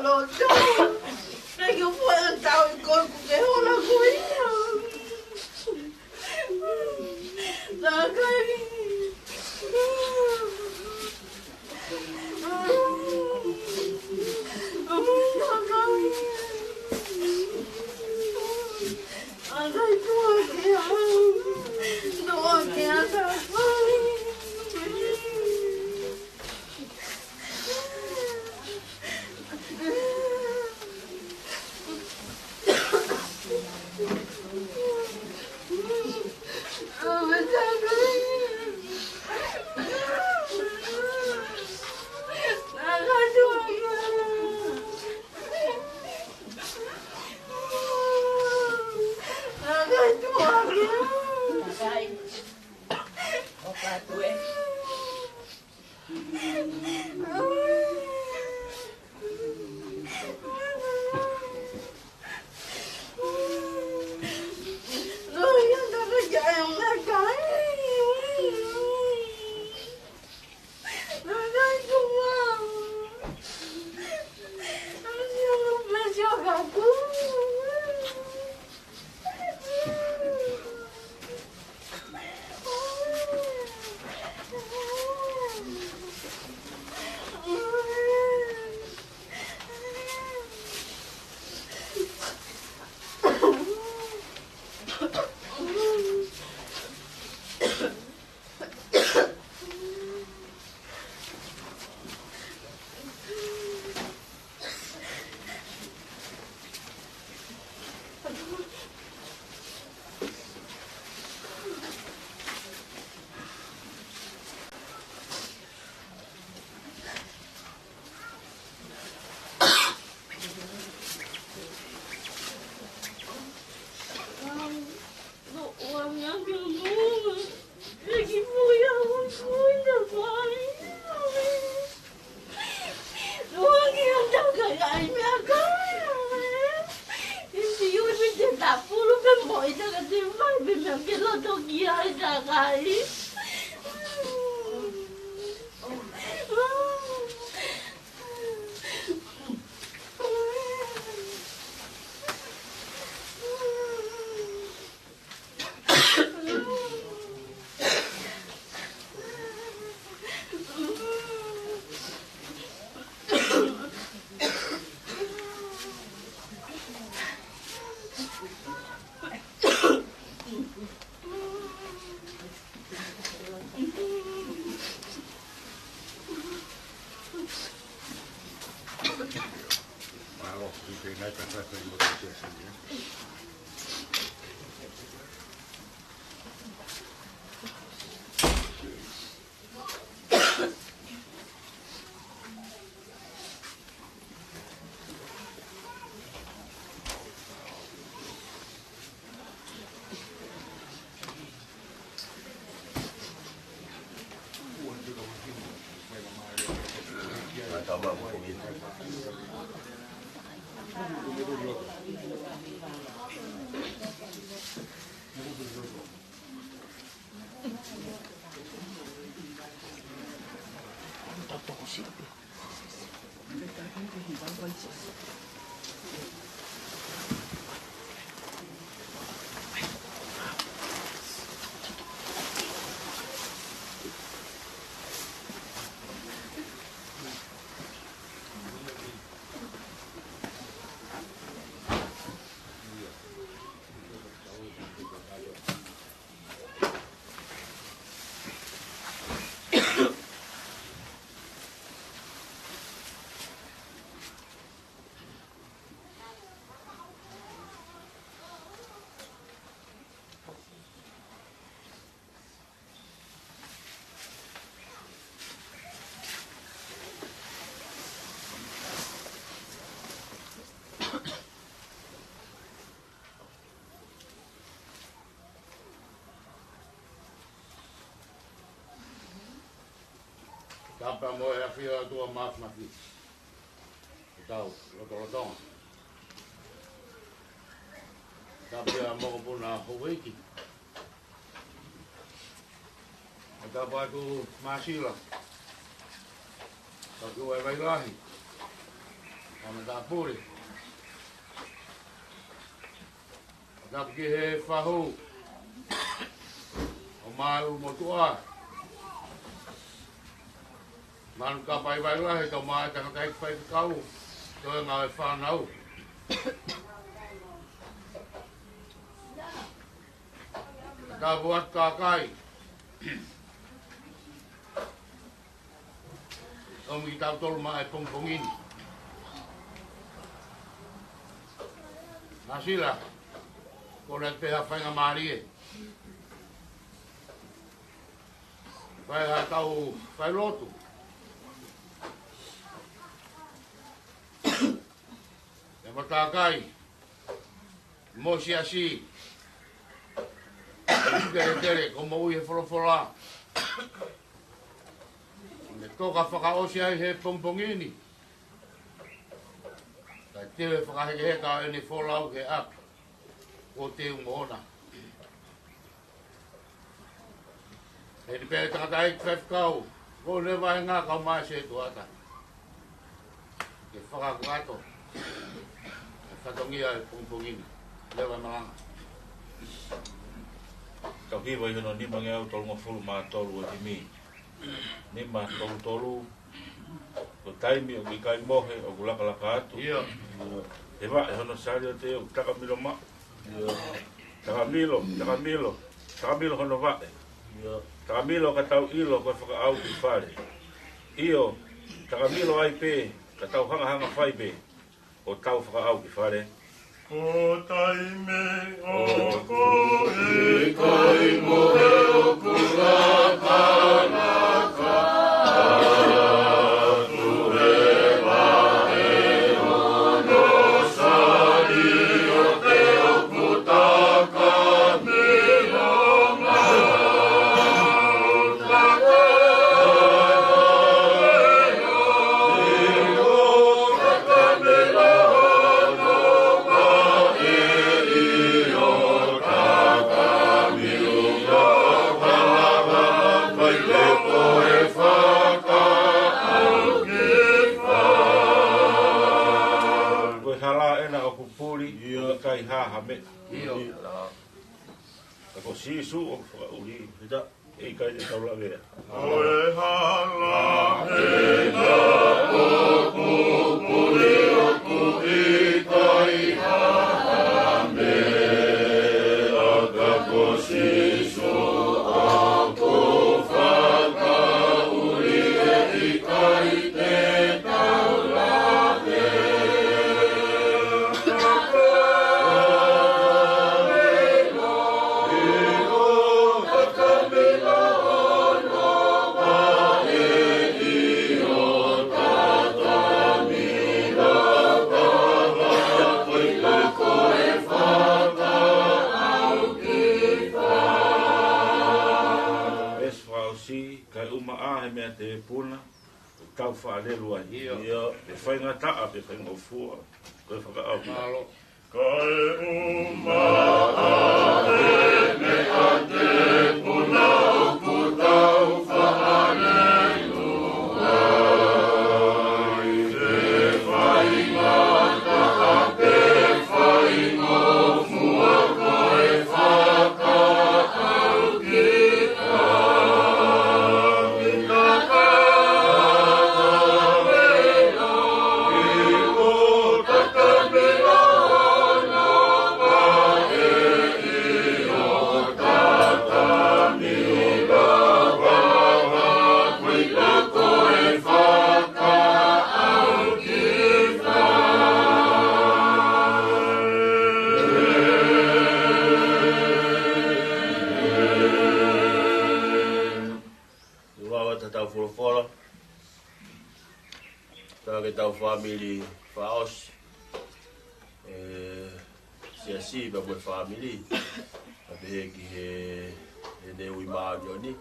Tau, tau. Thank you for the tau i kolu ke hona ko ia. Takai. Takai. Takai, tuʻu hake au. Tuʻu hake au, takai. Tapu mo e ʻafio ʻa e ʻOtua Māfimafi. Tau lotolotonga. Tapu ʻa e mokopuna Houʻeiki. Tapu atu Māsila. Tapu ʻa e Vailahi. Matāpule. Tapu ki he fahu ʻo Māʻulu Motuʻa. Manu Kapai Vailahi, tau maʻa tangataʻeiki faifekau, toe ngāue fānau. Tapu atu kākā. ʻOmi kitautolu maʻa e pongipongi ni. Nasila, ko e pehē ha faingamālie. Fai ha tau failotu. ʻE matākai. Mo e siasi. Tele tele, ko e moʻui he folofola. Ne toka fakaʻosi ai he pongipongi ni. Kae tele fakahekeheka ʻene folau he ʻapi. Ko e teu mo ona. He ni pē tangataʻeiki faifekau, ko e leva e ngā kau mai se tuata. Ke fakakakato. Ke fatongia e pongipongi ni. Leva e malanga. Tau hiva ʻi hono nima ngeau tolungofulu mā tolu ʻo e himi. Nima tolu tolu. Ko e taimi ʻoku ʻikai mohe, ʻoku lakalaka atu. ʻIo. He vaʻe hono saliote ʻoku takamilo maʻu. ʻIo. Takamilo, takamilo, takamilo hono vaʻe. ʻIo. Takamilo ka tau ʻilo ko e fakaʻau ki fale. ʻIo, takamilo ai pē, ka tau hangahanga fai pē ʻo tau fakaʻau ki fale. Ko e taimi ʻoku ʻikai mohe ʻoku lakalaka atu he vaʻe hono saliote ʻoku takamilo maʻu. Ko e hala ena ʻoku puli, ʻio, ʻikai ha ha meʻa. ʻIo. Ka ko Sīsū ʻoku fakaʻuli. ʻIkai te tau lavea. Ko e hala ena ʻoku puli ʻoku ʻikai ha ha meʻa ka ko Sīsū ʻoku fakaʻuli ʻe ʻikai te tau lavea. Veesi fakaʻosi, kae ʻumaʻā he meʻa tēpuna, ʻoku tau faʻalelu ai. ʻIo. ʻIo. Pe faingataʻa, pe faingofua, ko e fakaʻau. Mālō. Kae ʻumaʻā he meʻa tēpuna ʻoku tau faʻalelu ai. Pe faingataʻa pe faingofua ko e fakaʻau ki ai. Ua ʻa e tau folofola. Tau ke tau fāmili fakaʻosi. ʻE, siasi pea mo e fāmili. ʻA pehē ki he, he ne ui māʻoniʻoni.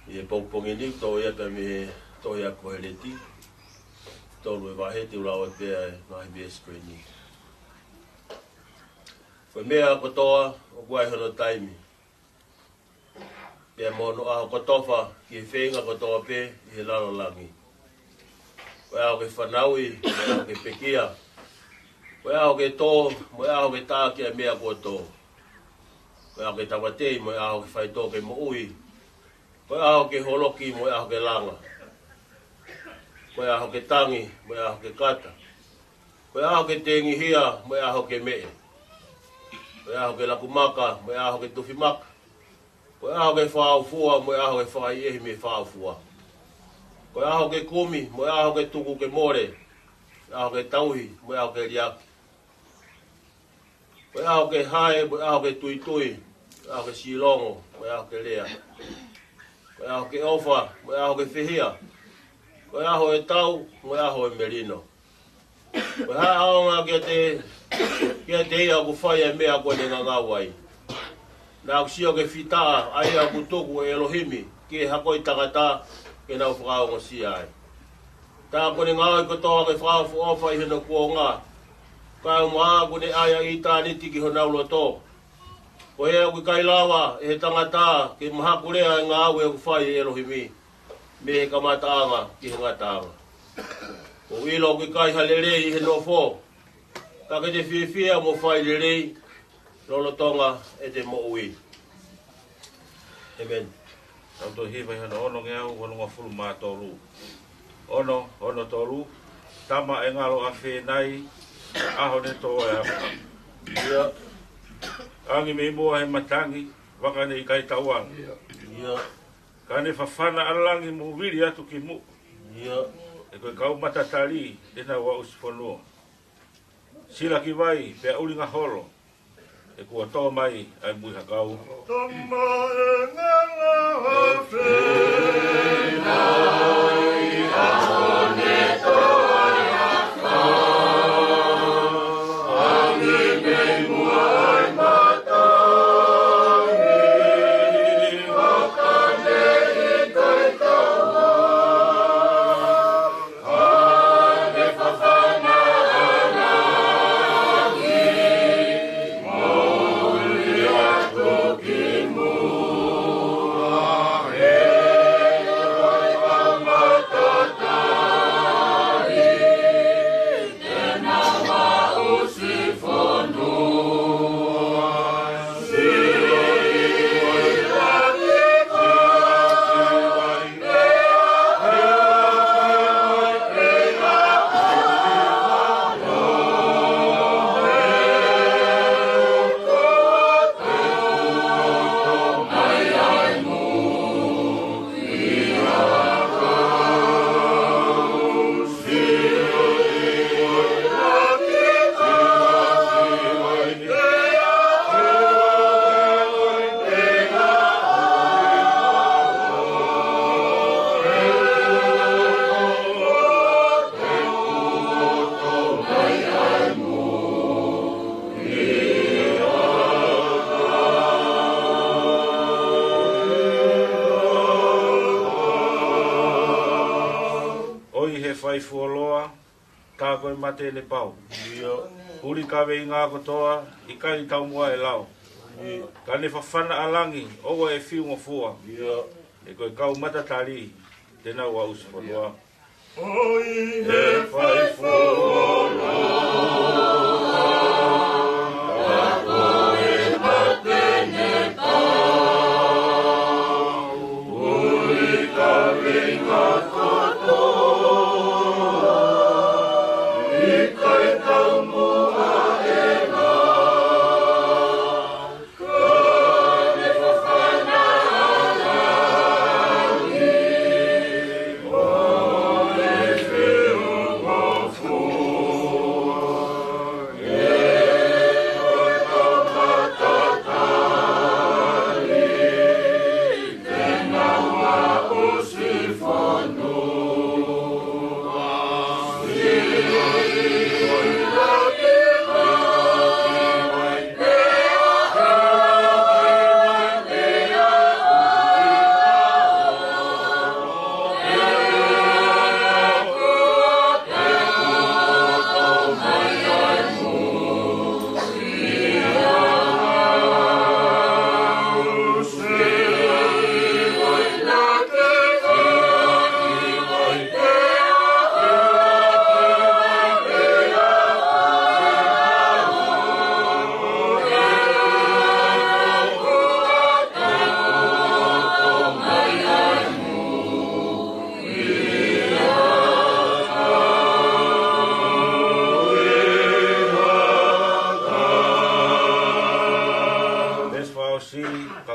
ʻI he pongipongi ni, tō ia pea mei he, tō ia ko he leti. Tolu e vahe, te u lau atu pē ʻa e ngaahi veesi ko eni. Ko e meʻa kotoa, ʻoku ʻi ai hono taimi. Pea mo hono ʻaho kotoa ki he feinga kotoa pē ʻi he lalo langi. Ko ʻaho ke fanauʻi, mo e ʻaho ke pekia. Ko e ʻaho ke tō, mo e ʻaho ke taʻaki ʻa e meʻa kuo tō. Ko e ʻaho ke tāmateʻi, mo e ʻaho ke faitoʻo ke moʻui. Ko e ʻaho ke holoki, mo e ʻaho ke langa. Ko e ʻaho ke tangi, mo e ʻaho ke kata. Ko e ʻaho ke tengihia, mo e ʻaho ke meʻe. Ko e ʻaho ke laku maka, mo e ʻaho ke tufi maka. Ko e ʻaho ke fakaʻaufua, mo e ʻaho ke fakaʻehiʻehi mei he fakaʻaufua. Ko e ʻaho ke kumi, mo e ʻaho ke tuku ke mole. Ko e ʻaho ke tauhi, mo e ʻaho ke liʻaki. Ko e ʻaho ke hae, mo e ʻaho ke tuitui. Ko e ʻaho ke silongo, mo e ʻaho ke lea. Ko e ʻaho ke ʻofa, mo e ʻaho ke fihia. Ko e ʻaho ʻe tau, mo e ʻaho ʻe melino. Ko e hā ʻaonga kiate, kiate ia ʻoku fai ʻa e meʻa kuo ne ngangau ai. Naʻa ku sio ki he fita, ʻa ia ʻoku tuku ʻe ʻElohimi ki he hako ʻo e tangata ke nau fakaongosia ai. Tā kuo ne ngāue kotoa ke fakaʻofoʻofa ʻi hono kuonga. Kaeʻumaʻā kuo ne ʻai ʻa ʻitāniti ki honau loto. Ko ia ʻoku ʻikai lava ʻe he tangata ke mahakulea ʻa e ngāue ʻoku fai ʻe ʻElohimi mei he kamataʻanga ki he ngataʻanga. ʻOku ou ʻilo ʻoku ʻikai ha lelei ʻi he nofo, ka ke te fiefia mo fai lelei lolotonga ʻete moʻui. ʻĒmeni. Tau toe hiva ʻi hono onongeau, onongofulu mā tolu. Ono, ono tolu. Tama ʻe ngalo ʻafē nai, ʻaho ne tō ʻa e ʻapi. ʻIo. Angi mei muʻa he matangi, vaka ne ʻikai tauangi. ʻIo. Ka ne fafana ʻa langi mo vili atu ki muʻa. ʻIo. He ko e kau matatali te nau aʻusi fonua. Sila ki vai, pea ʻulinga holo. He kuo tō mai ʻa e muihakau. Tama ʻe ngalo ʻafē nai, ʻaho ne tō ʻa e ʻapi. Angi mei muʻa ʻa e matangi, vaka ne ʻikai tauangi. ʻOi he fai fuoloa, tā ko e mate ne pau. ʻIo. Huli kaveinga kotoa, ʻikai taumuʻa ʻe lau. ʻIo. Ka ne fafana ʻa langi, ʻoua ʻe fiungofua. ʻIo. He ko e kau matatali te nau aʻusi fonua. ʻOi he fai fuoloa, tā ko e mate ne pau. Huli kaveinga kotoa, ʻikai taumuʻa ʻe lau.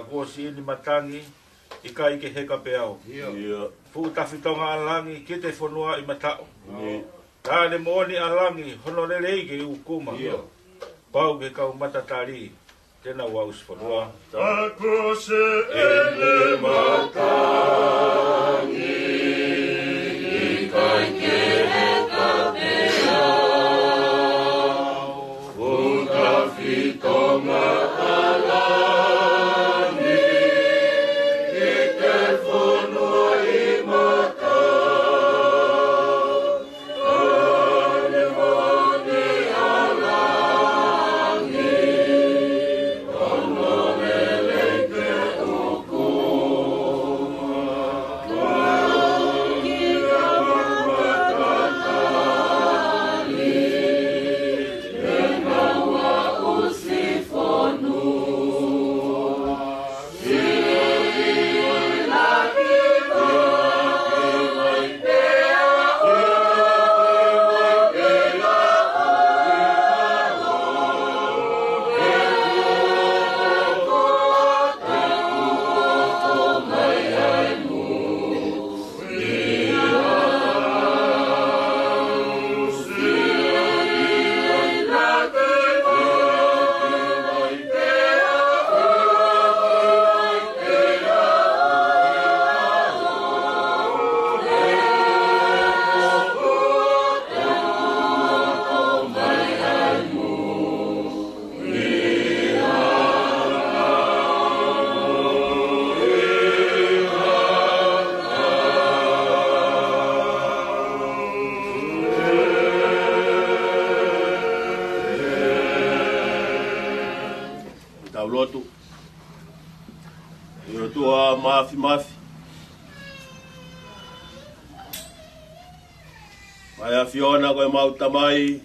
Kuo siʻi ni matangi, ʻikai ke heka pē au. ʻIo. Fuʻu tafitonga ʻa langi ki te fonua ʻi mataʻu. ʻIo. Taʻane moʻoni ʻa langi, hono lelei ke ʻūkuma. ʻIo. Pau ke kau matatali, te nau aʻusi fonua. Ka ko siʻene matangi, ʻikai ke heka pē au. Fuʻu tafitonga ʻa langi ki te fonua ʻi mataʻu. Taʻane moʻoni ʻa langi, hono lelei ke ʻūkuma. Tau lotu. ʻE ʻOtua Māfimafi, ʻa e ʻAfiona ko e mau Tamai,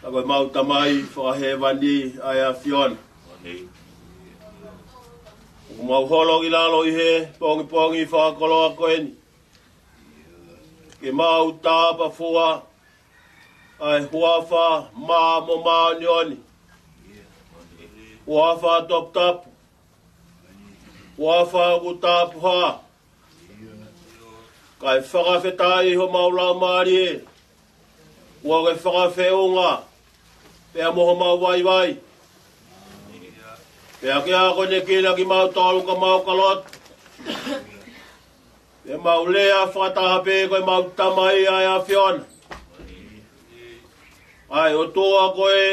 ʻa ko e mau Tamai fakahēvani ʻa e ʻAfiona. ʻOku mau holo ki lalo ʻi he pongipongi fakakoloa ko eni ke mau tapafua ʻa e huafa maʻa mo māʻoniʻoni, huafa toputapu, huafa ʻoku tapuhā. Kae fakafetaʻi homau laumālie, ʻoku ke fakafeʻunga pea mo homau vaivai. Pea ke akonekina kimautolu ka mau ka lotu, pea mau lea fakataha pē ko e mau Tamai ʻa e ʻAfiona, ʻa e ʻOtua ko ē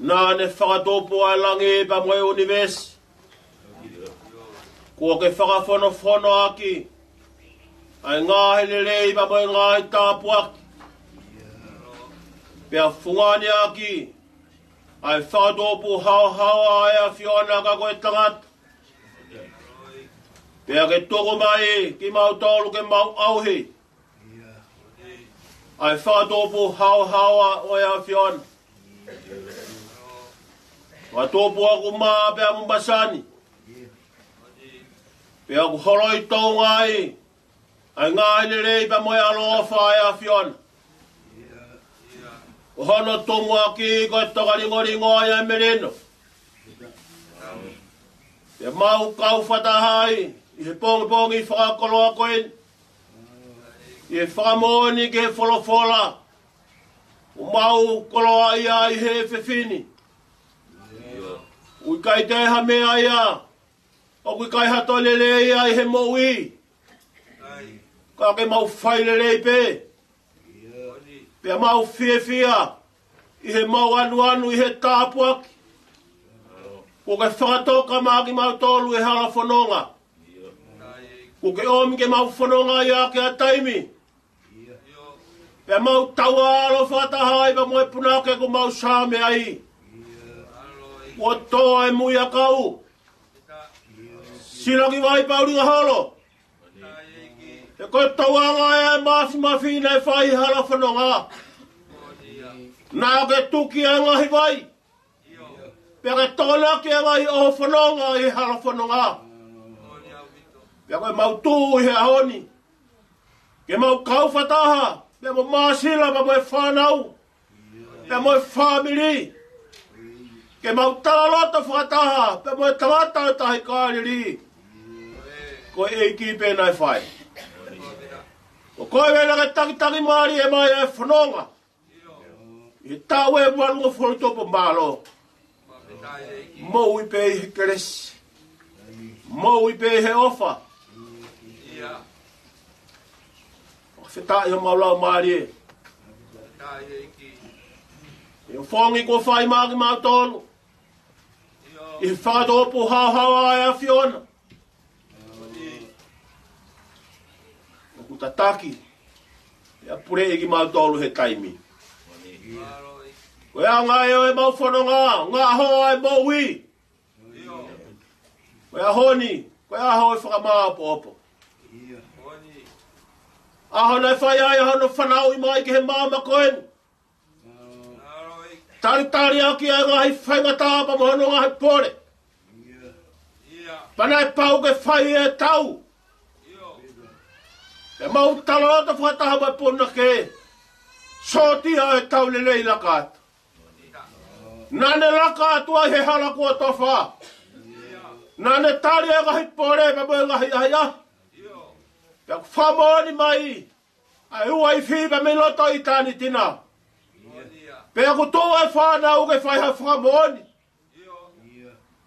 naʻa ne fakatupu ʻa e langi pea mo e ʻunivēsi. Kuo ke fakafonofonoʻaki ʻa e ngaahi lelei pea mo e ngaahi tāpuaki, pea fungani ʻaki ʻa e fakatupu haohaoa ʻa e ʻAfiona ka ko e tangata. Pea ke tuku mai kimautolu ke mau ʻauhi ʻa e fakatupu haohaoa ʻo e ʻAfiona. Fakatupu ʻoku mā pea mo masani, pea ʻoku holoi tounga ai ʻa e ngaahi lelei pea mo e ʻaloʻofa ʻa e ʻAfiona. Ko hono tumuʻaki ko e tokalingolingo ʻa e melino. Pea mau kau fakataha ai ʻi he pongipongi fakakoloa ko eni ʻi he fakamoʻoni ki he folofola ʻoku mau koloaʻia ai he efiafi ni. ʻOku ʻikai toe ha meʻa ia ʻoku ʻikai ha toe lelei ia ʻi he moʻui, ka ke mau fai lelei pē. Pea mau fiefia ʻi he mau anuanu ʻi he tāpuaki kuo ke fakatoka maʻa kimautolu he hala fononga. Kuo ke ʻomi ke mau fononga ʻi he ʻaho ki he taimi, pea mau tauʻalo fakataha ai pea mo e punake kuo mau saame ai. Kuo tō e mui ʻakau, silaki vai pea ʻulinga holo. He ko e tauʻanga ʻa e Māfimafi naʻe fai hala fononga, naʻa ke tuki ʻa e ngaahi vai, pea ke tokonaki ʻa e ngaahi ʻoho fononga ʻi he hala fononga. Pea ko e mau tuʻu ʻi he ʻaho ni ke mau kau fakataha pea mo Māsila pea mo e fānau pea mo e fāmili, ke mau talaloto fakataha pea mo e tangata ʻo e tahi Kāleli. Ko e ʻEiki pē naʻe fai. Ko koe pē naʻa ke takitaki mālie mai ʻa e fononga ʻi he taʻu ʻe valungofulu, tupu mālō. Moʻui pē ʻi he kelesi. Moʻui pē ʻi he ʻofa. Fakafetaʻi homau laumālie ʻi he ʻofongi kuo fai maʻa kimautolu ʻi he fakatupu haohaoa ʻa e ʻAfiona. ʻOku tataki pea puleʻi kimautolu he taimi. Ko e anga ʻo ʻemau fononga, ngaahi hoa ʻo e moʻui. Ko e ʻaho ni, ko e ʻaho ʻo e fakamāʻopoʻopo. ʻAho naʻe fai ai ʻa hono fanauʻi mai ki he maama ko eni. Talitali ʻaki ʻa e ngaahi faingataʻa pea mo hono ngaahi pole. Pea naʻe pau ke fai e tau. Pea mau talaloto fakataha mo e punake. Sōtia ʻa e tau lelei laka atu. Naʻa ne laka atu ai he hala kuo tofa. Naʻa ne tali ʻa e ngaahi pole pea mo e ngaahi ʻahiʻahi. Pea ʻoku fakamoʻoni mai ʻa e uaifi pea mei loto ʻitāniti na. Pea ʻoku tuʻu e fānau ke fai ha fakamoʻoni.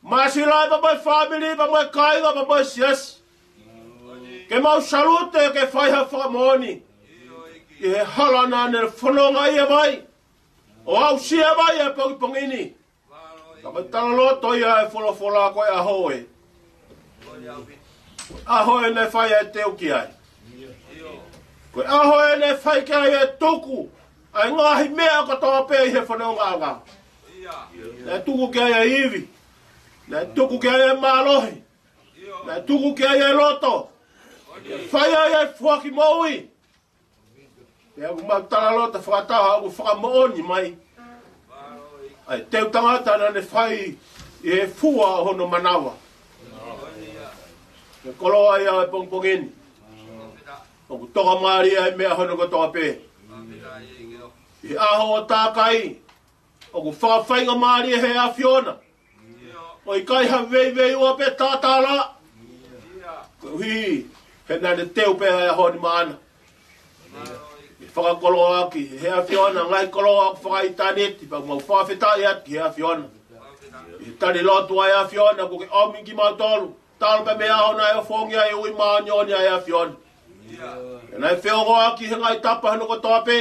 Māsila pea mo e fāmili pea mo e kāinga pea mo e siasi. Ke mau salute ke fai ha fakamoʻoni ʻi he hala naʻa ne fononga ia mai ʻo aʻusia mai ʻa e pongipongi ni. Ka ko e talaloto ia ʻa e folofola ko e ʻaho ē. ʻAho ē naʻe fai ai e teu ki ai. Ko e ʻaho ē naʻe fai ki ai e tuku ʻa e ngaahi meʻa kotoa pē ʻi he fonongaʻanga. Naʻe tuku ki ai e ivi. Naʻe tuku ki ai e mālohi. Naʻe tuku ki ai e loto. Fai ai e foaki moʻui. Pea ʻoku mau talaloto fakataha ʻoku fakamoʻoni mai ʻa e teu tangata naʻa ne fai ʻi he fua ʻo hono manava. Ko e koloa ia ʻo e pongipongi ni. ʻOku toka mālie ʻa e meʻa hono kotoa pē. ʻI he ʻaho ʻo tākai, ʻoku fakafaingamālie he ʻAfiona. ʻO ʻikai ha veiveiua pe talatala. Koeʻuhi he naʻa ne teu pē ʻa e ʻaho ni maʻana. ʻE fakakoloa ʻaki he ʻAfiona ngaahi koloa ʻoku fakaʻitāniti, pea mau fakafetaʻi atu ki he ʻAfiona. ʻI he tali lotu ʻa e ʻAfiona kuo ke ʻomi kimautolu. Talu pē mei he ʻaho naʻe ʻofongi ai e ui māʻoniʻoni ʻa e ʻAfiona. ʻE naʻe feongoʻaki he ngaahi tapa hono kotoa pē.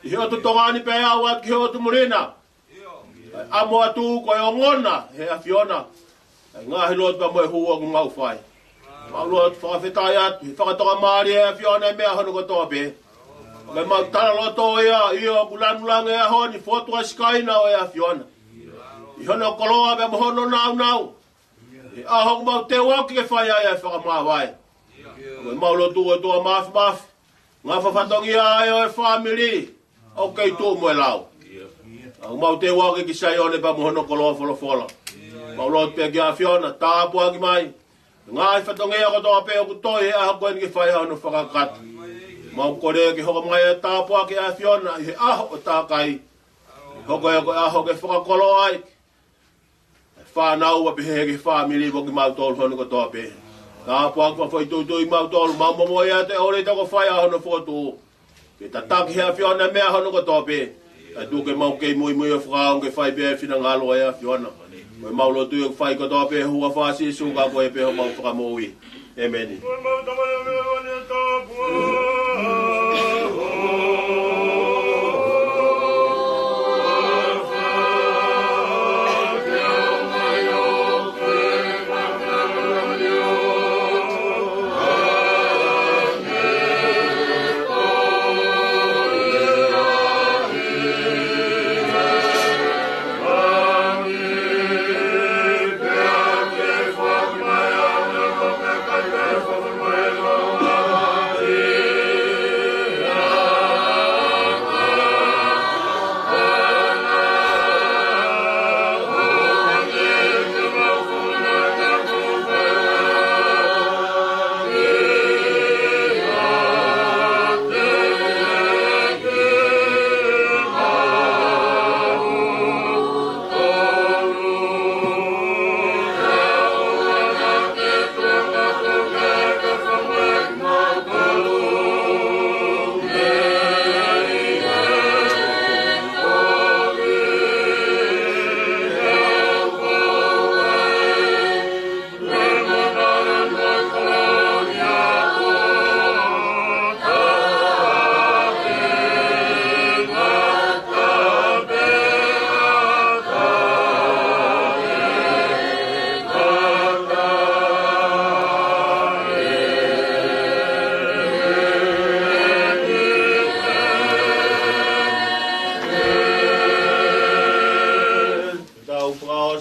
ʻI he ʻotu Tonga ni pea aʻu ki he ʻotu muli na. ʻAmo atu ko e ongona he ʻAfiona ʻa e ngaahi lotu pea mo e hū ʻoku mau fai. Mau lotu fakafetaʻi atu he fakatoka mālie ʻa e ʻAfiona ʻi he meʻa hono kotoa pē. Ko e mau talaloto ia, ʻio ʻoku lanu langi e ʻaho ni, fotu ʻa e sikaina ʻo e ʻAfiona ʻi hono koloa pea mo hono nāunau. ʻI he ʻaho ʻoku mau teu ʻaki ke fai ai ʻa e fakamāvae. Ko e mau lotu ʻOtua Māfimafi, ngafa fatongia ai ʻo e fāmili ʻoku kei tuʻu mo e lau. ʻOku mau teu ʻaki ki Saione pea mo hono koloa folofola. Mau lotu pē ki he ʻAfiona, tāpuaki mai ngaahi fatongia kotoa pē ʻoku toe he ʻaho ko eni ke fai ai hono fakakakato. Mau kole ke hoko mai e tāpuaki ʻa e ʻAfiona ʻi he ʻaho ʻo tākai. Hoko ia ko e ʻaho ke fakakoloa ai e fānau pea pehē ki he fāmili mo kimautolu hono kotoa pē. Tāpuaki fakafoʻituitui kimautolu, mau momoi atu e ʻofa ʻi he toko fai ʻa hono fokotuʻu. Ke tataki he ʻAfiona e meʻa hono kotoa pē. Kae tuku ke mau kei muimui ʻo fakaongo ke fai pē e finangalo ʻa e ʻAfiona. Ko e mau lotu ʻoku fai kotoa pē he huafa ʻo Sīsū ka ko e pē homau Fakamoʻui. ʻĒmeni.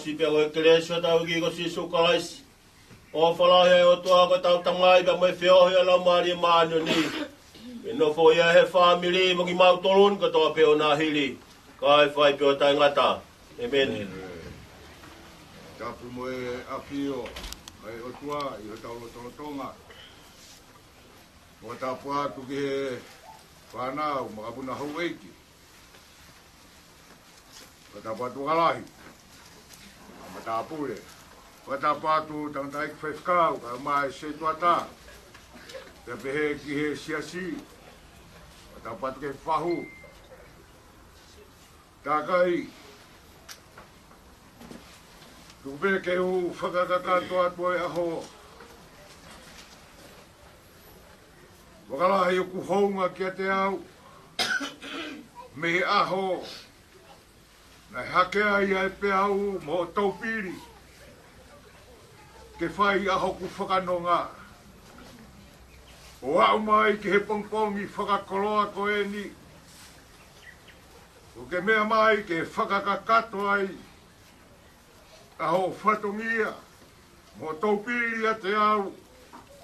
Siʻi pea ko e kelesi ʻa hotau ʻEiki ko Sīsū Kalaisi, ʻofa lahi ʻa e ʻOtua ko hotau Tamai, pea mo e feohi ʻa e Laumālie Māʻoniʻoni, ke nofo ia he fāmili mo kimautolu ni kotoa pē ʻo nāhili, kae fai pē ʻo taʻengata. ʻĒmeni. Tapu mo e ʻafio ʻa e ʻOtua ʻi hotau lotolotonga. Mo tapu atu ki he fānau, makapuna houʻeiki. Fakatapu atu Kalahi, matāpule. Fakatapu atu tangataʻeiki faifekau, kae ʻumaʻā e setuata. Pea pehē ki he siasi. Fakatapu atu ki he fahu. Tākai, tuku pē ke u fakakakato atu ʻa e ʻaho. Fakalahi ʻoku hounga kiate au mei he ʻaho naʻe hake ai ʻa e peau mo Toupili ke fai ʻa hoku fakanonga, ʻo aʻu mai ki he pongipongi fakakoloa ko eni, ʻoku ke meʻa mai ke fakakakato ai ʻa hoʻo fatongia mo Toupili ʻiate au,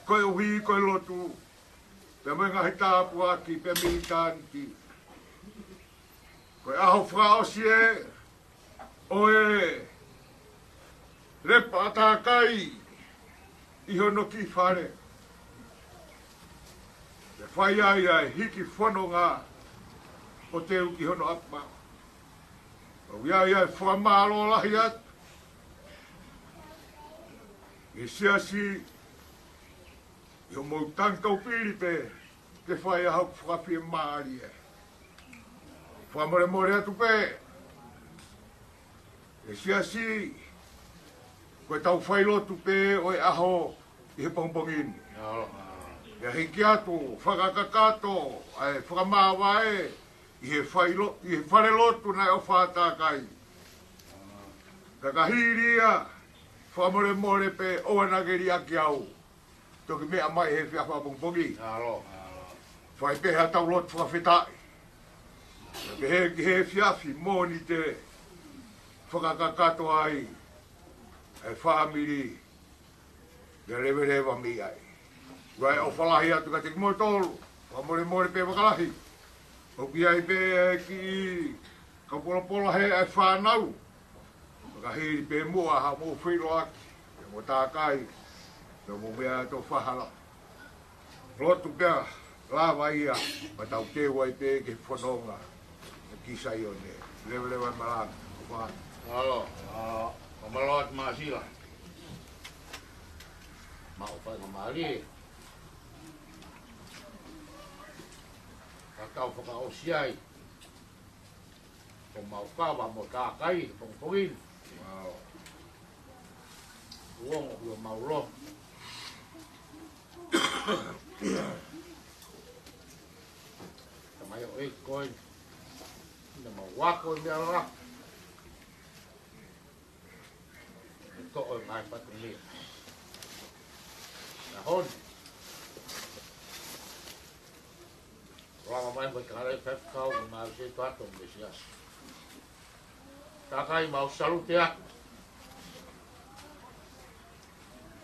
koeʻuhi ko e lotu pea mo e ngaahi tāpuaki pea militanti. Ko e ʻaho fakaʻosi ē ʻo e lepa ʻa Tākai ʻi hono kiʻi fale, ke fai ai ʻa e hiki fononga ʻo teu ki hono ʻapi maʻu. ʻOku ʻi ai ʻa e fakamālō lahi atu ʻi he siasi ʻi hoʻomou tangi Toupili pē ke fai ʻa hoku fakafiemālie. Fakamolemole atu pē ʻe siasi, ko ʻetau failotu pē ʻo e ʻaho ʻi he pongipongi ni. Pea hiki atu fakakakato ʻa e fakamāvae ʻi he failo-, ʻi he falelotu naʻe ʻofa ai ʻa Tākai. Ka ka hili ia, fakamolemole pē ʻoua naʻa ke liʻaki au. Toki meʻa mai he efiafi pongipongi. Mālō. Fai pē haʻatau lotu fakafetaʻi. Pea pehē ki he efiafi Mōnite, fakakakato ai ʻa e fāmili, pea leveleva mei ai. Kae ʻofa lahi atu kiate kimoutolu. Fakamolemole pē Fakalahi. ʻOku ʻi ai pē ʻa e kiʻi kau polopola he ʻa e fānau. Ka hili pē muʻa haʻamou feʻiloaki pea mo Tākai, pea mou meʻa atu ʻo fakahā. Lotu pea lava ia, pea tau teu ai pē ki he fononga ki Saione. Leveleva e malanga. Fā. Mālō, mālō. Mālō atu Māsila. Mau fai ka mālie. Ka tau fakaʻosi ai ko mau kava mo Tākai he pongipongi ni. Mālō. Uongo ʻio mau lo. Tamai ʻo e koe. Naʻa mau ako e meʻa la. Ko e ngaahi fatongia. Na hon. Lava mai mo e tangataʻeiki faifekau mo e ngaahi setuata mo e siasi. Tākai mau salute atu.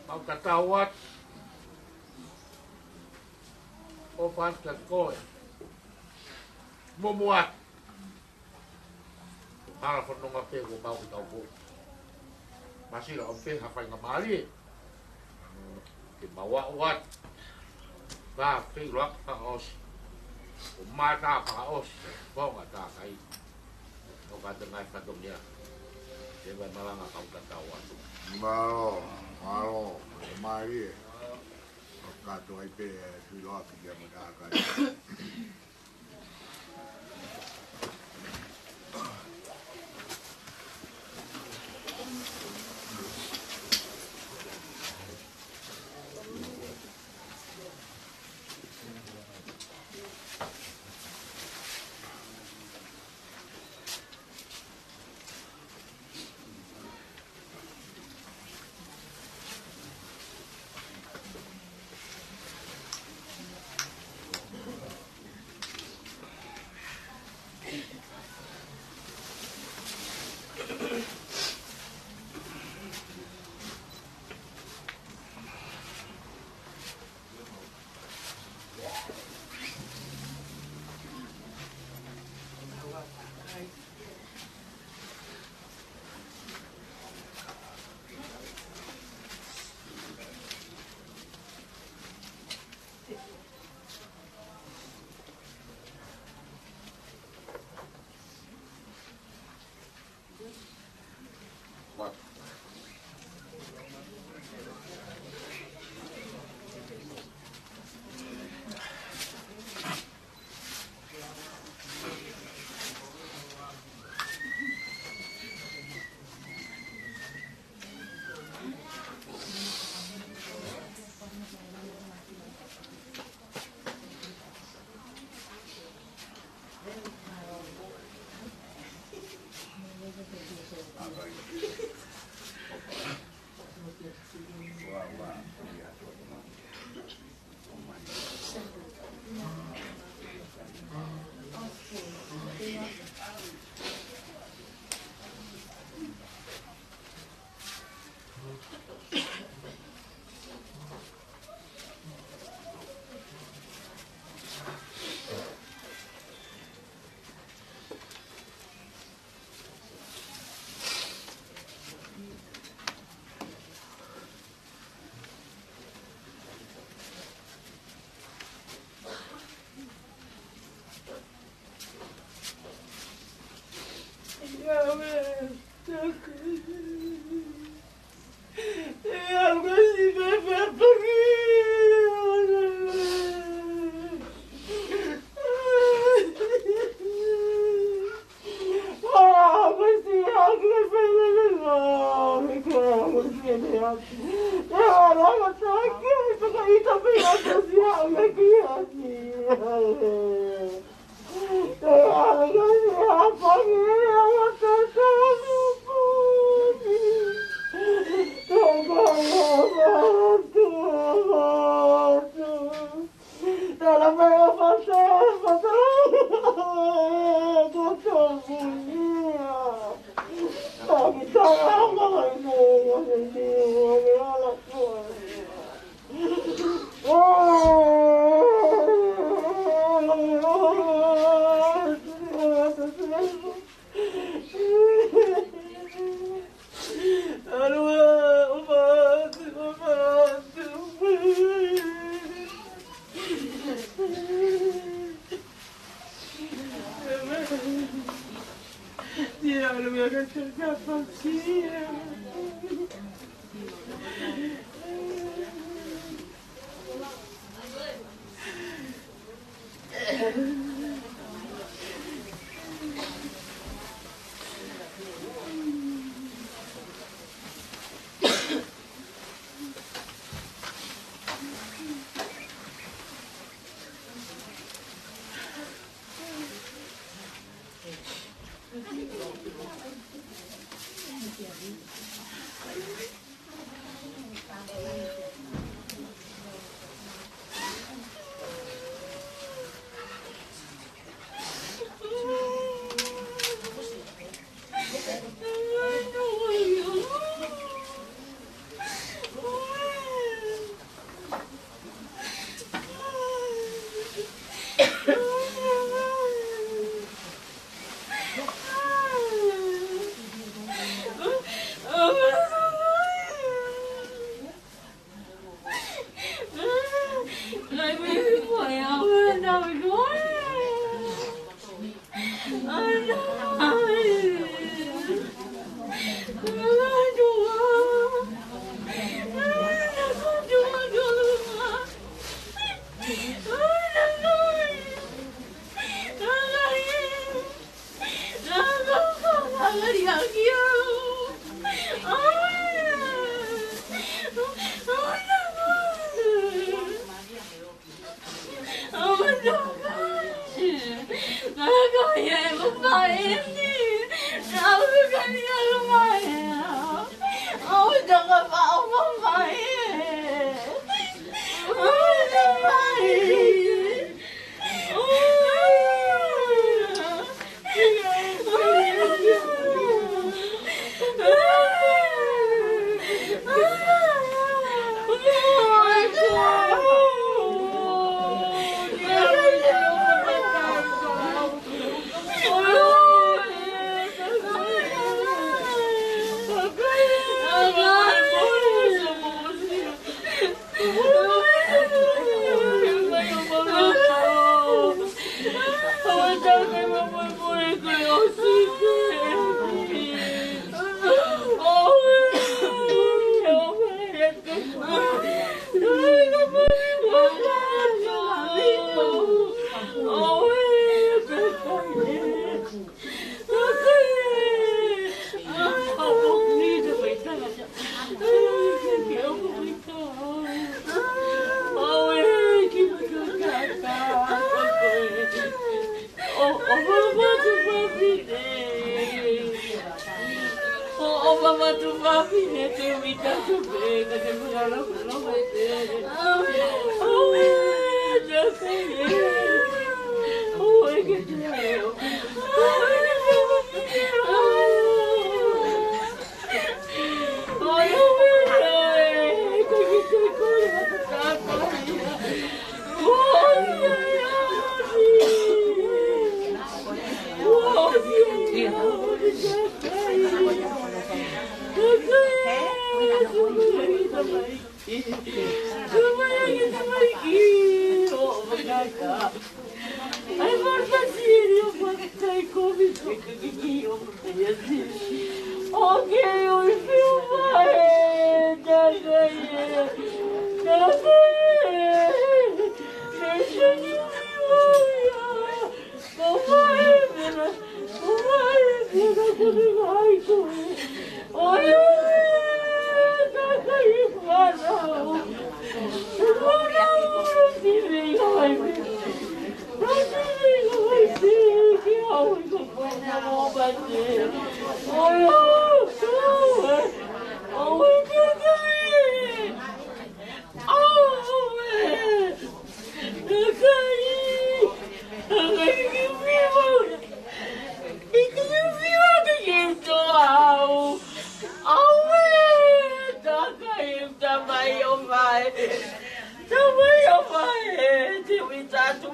Mau tatau atu. ʻOfa atu kiate koe. Momo atu. Hala fononga pē kuo pau ke tau foki. Māsila ʻo pē ha faingamālie ke mau aʻu atu. Ka feʻiloaki fakaʻosi. ʻO mātā fakaʻosi. Fonga Tākai. ʻO ka te ngaahi fatongia. Te vai malanga kau tatau atu. Mālō, mālō, mālie. ʻO kātoa ai pē feʻiloaki pea mo Tākai. Mama tu mami ne te mita tu pe ka te mula la la mate. Awe, awe, awe, ke te. Awe, awe, awe. Awe, takai, tamai ʻo mai. Tamai ʻo mai, te mita tu.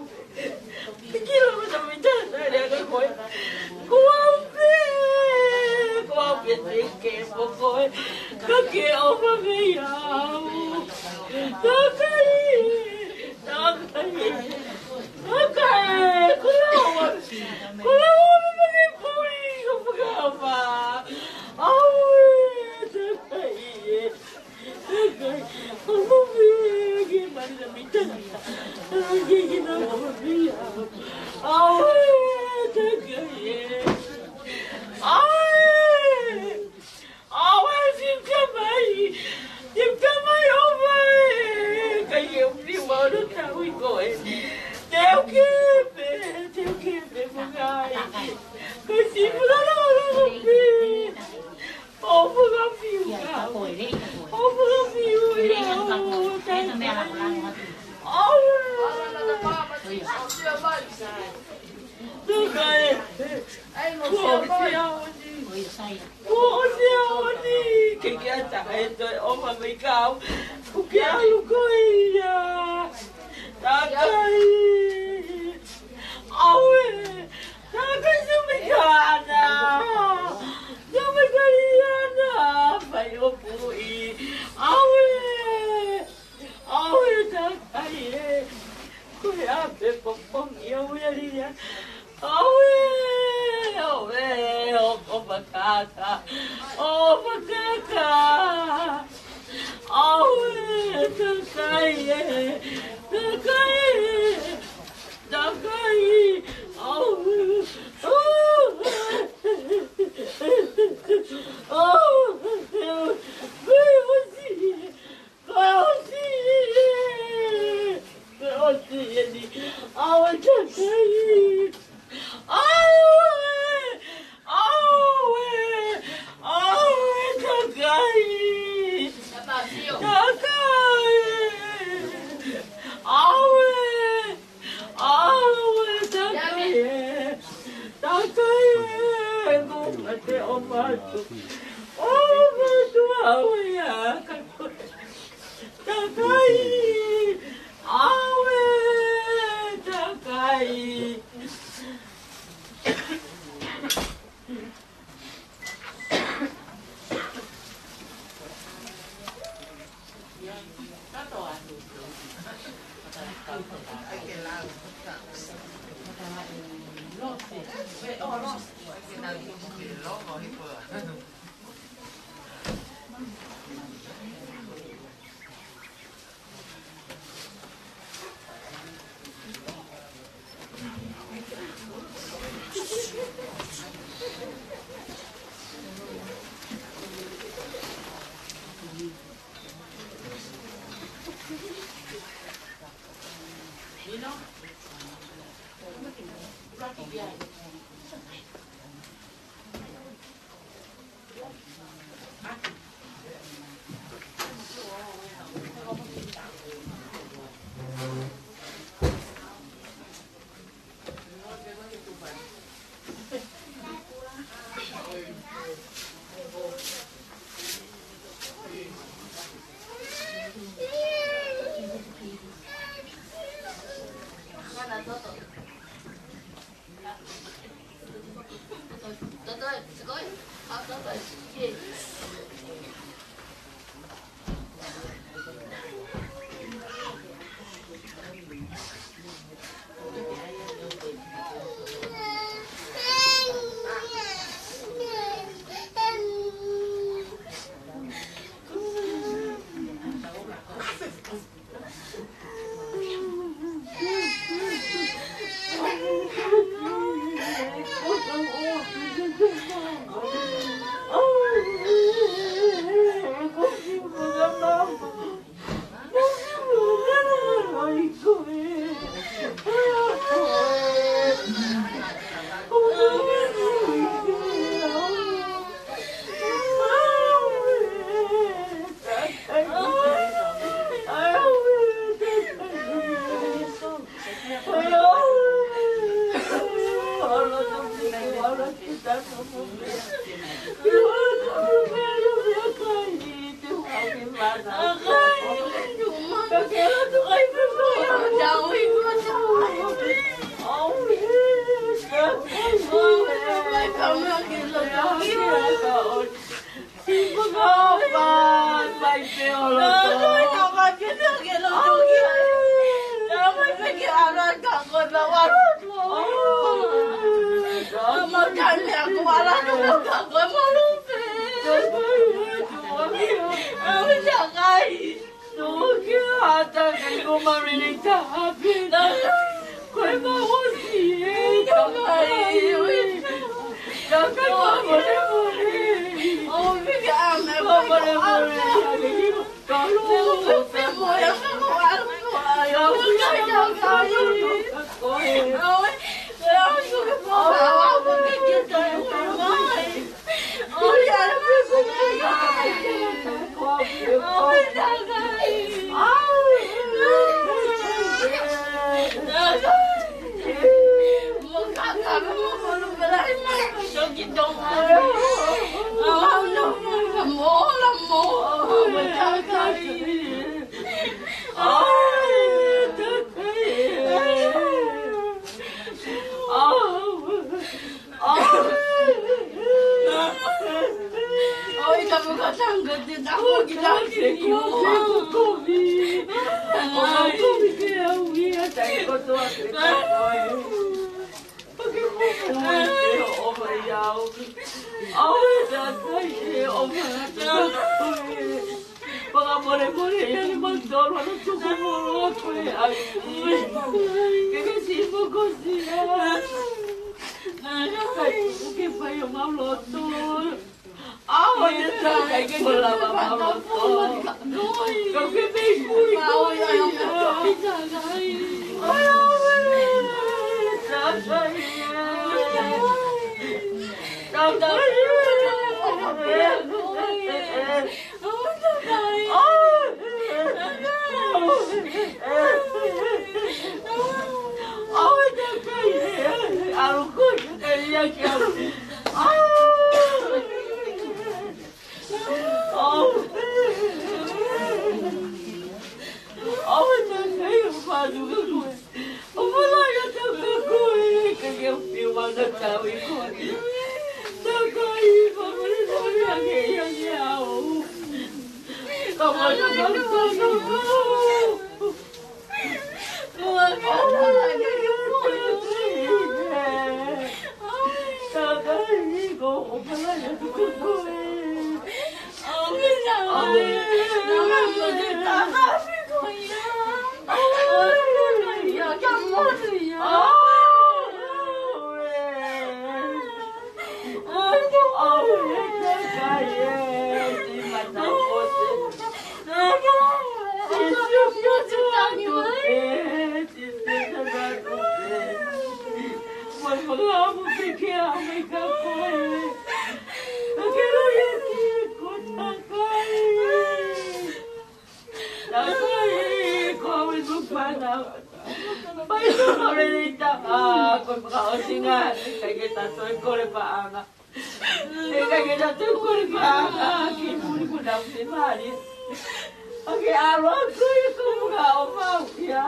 Kilo mita mita, tale ake koe. Ko au pē, ko au pē te ke mo koe. Ka ke ʻofa mei au. Takai, takai, takai, ko lau, ko lau, ko lau, ko lau, ko lau, awe, takai, takai, awe, ke mali na mita. Awe, ke kina, awe, awe, takai, awe. Awe, siʻi tamai, siʻi tamai ʻo mai, ka ʻi he ʻuhi ʻoku ou tui ko e. Te u kei pē, te u kei pē mo kai. Ka siʻi pula lolo pē. ʻO puka fiu ka. ʻO puka fiu ia ʻo takai. Awe. Takai. Kuo ʻosi au ni. Kuo ʻosi au ni. Ke ke ata e toe ʻofa mai kiate au. Kuo ke ʻalu koe ia. Takai. Awe. Takai, sio mai kiate au. Sio mai kiate au. Fai ʻo pui. Awe. Awe, takai ē. Ko e ʻapi popongi au ia lia. Awe, awe, ʻo, ʻo fakaka. ʻO fakaka. Awe, takai ē. Takai ē. Takai. Awe. Awe. Awe. Awe. Ko e ʻosi ē. Ko e ʻosi eni. Awe, takai. Awe. Awe. Awe, takai. Takai. Awe. Awe, takai ē. Takai ē. Ko mate ʻo matu. ʻO matu, awe ia ka ko e. Takai. Awe, takai. Fakamolemole ia ni matolo ana tuku molo ko e ai. Ke ke si mokosia. Kai ke fai o mau loto. Au e takai ke kola mau loto. Kau ke pei kui kui. Ai, au e takai. Takai. Pai tō mamelita, ʻa, ko e fakaʻosinga, ʻikai ke ta toe kole paʻanga. ʻIkai ke ta toe kole paʻanga, ki muli ko nau te mali. ʻA ke ʻalu atu i ko muka o mau ia.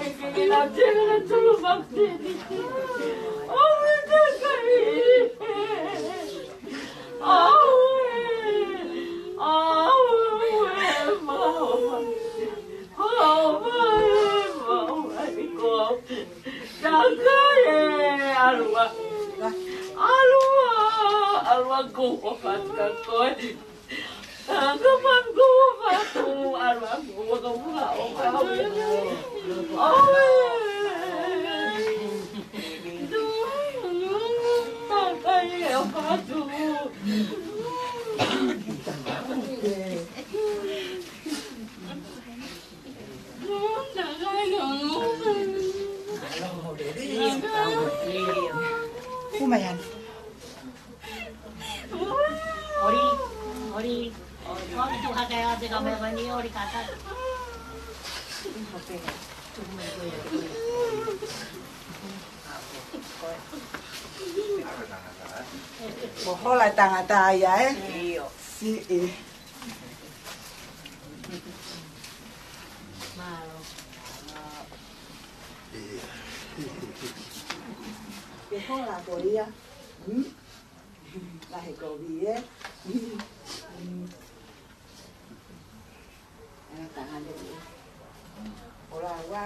ʻIkai ke nau te na tulu mau te ni. ʻO me te kai. ʻAue, ʻaue, mau. ʻAue, mau, ai ko. Takai e ʻalua. ʻAlua, ʻalua ko o fatu ka koe. Ka mangu fatu, ʻalua ko o ka mua o ka ue. ʻAue. Takai e fatu. Kumayan. Ori, ori. Ori tu hake a te ka me mani ori kata. Ko hola tangata ia, ē? ʻIo. Siʻi. Mālō. Ko hola ko ia. Hmm? Lahi ko ia, ē? Hmm. Ana tahane. Hola wa.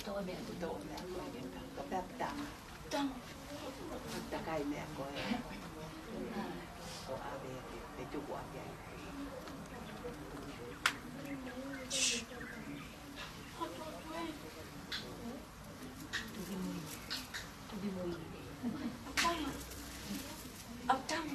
Tō meʻa, tō meʻa ko e meʻa. Ko pea pita. Tō. Takai meʻa ko e. Ko ʻave, pe tuku ʻave ai. Tuki mui. Tuki mui. Aptang. Aptang.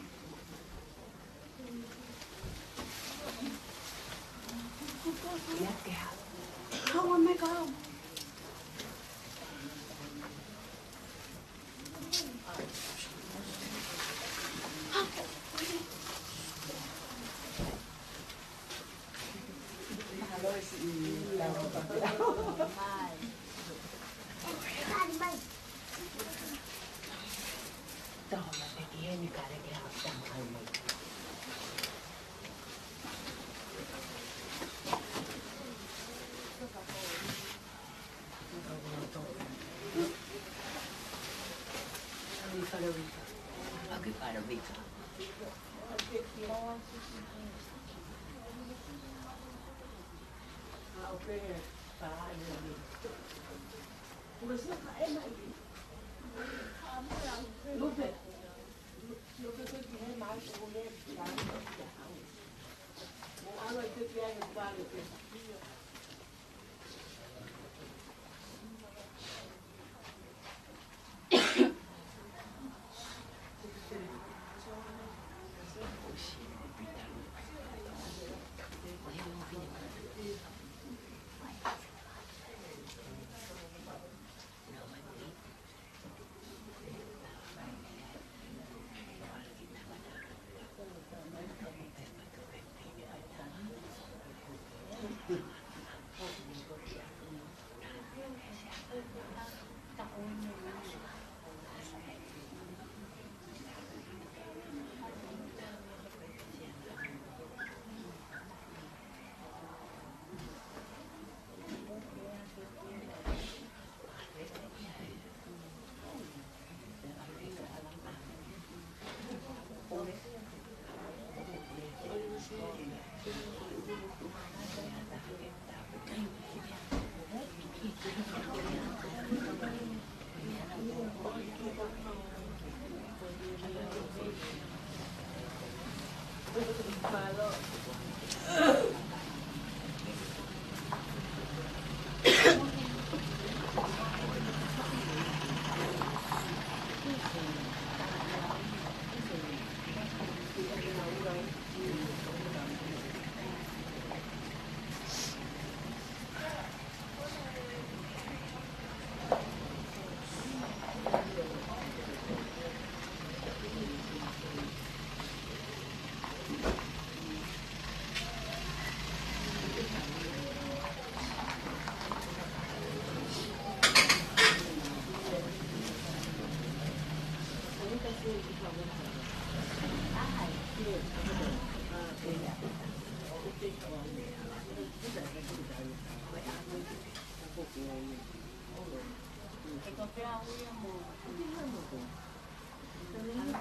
Pea uia mo.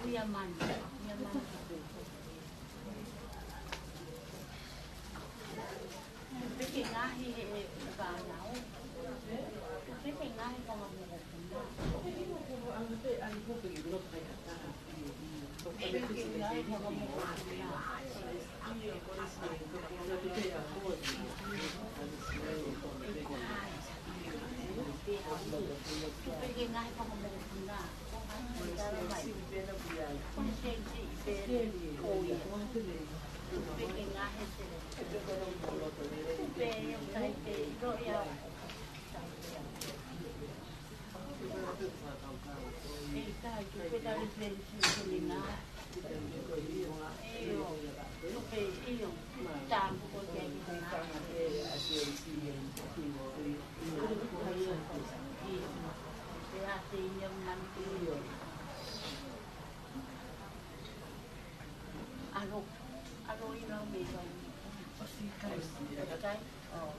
Uia manu. Uia manu. Peke ngahi he e fānau. Peke ngahi ko nga mokopuna. Peke ngahi ko nga mokopuna. Alo, alo ina me kai. Kai. Oh.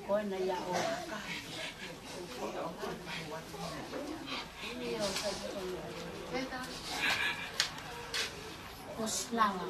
Ko ena ia o. Ko Slava.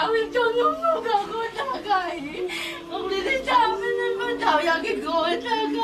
ʻOku tonu mo ka ko takai. ʻOku lele tāmene mo tau ia ke ko e takai.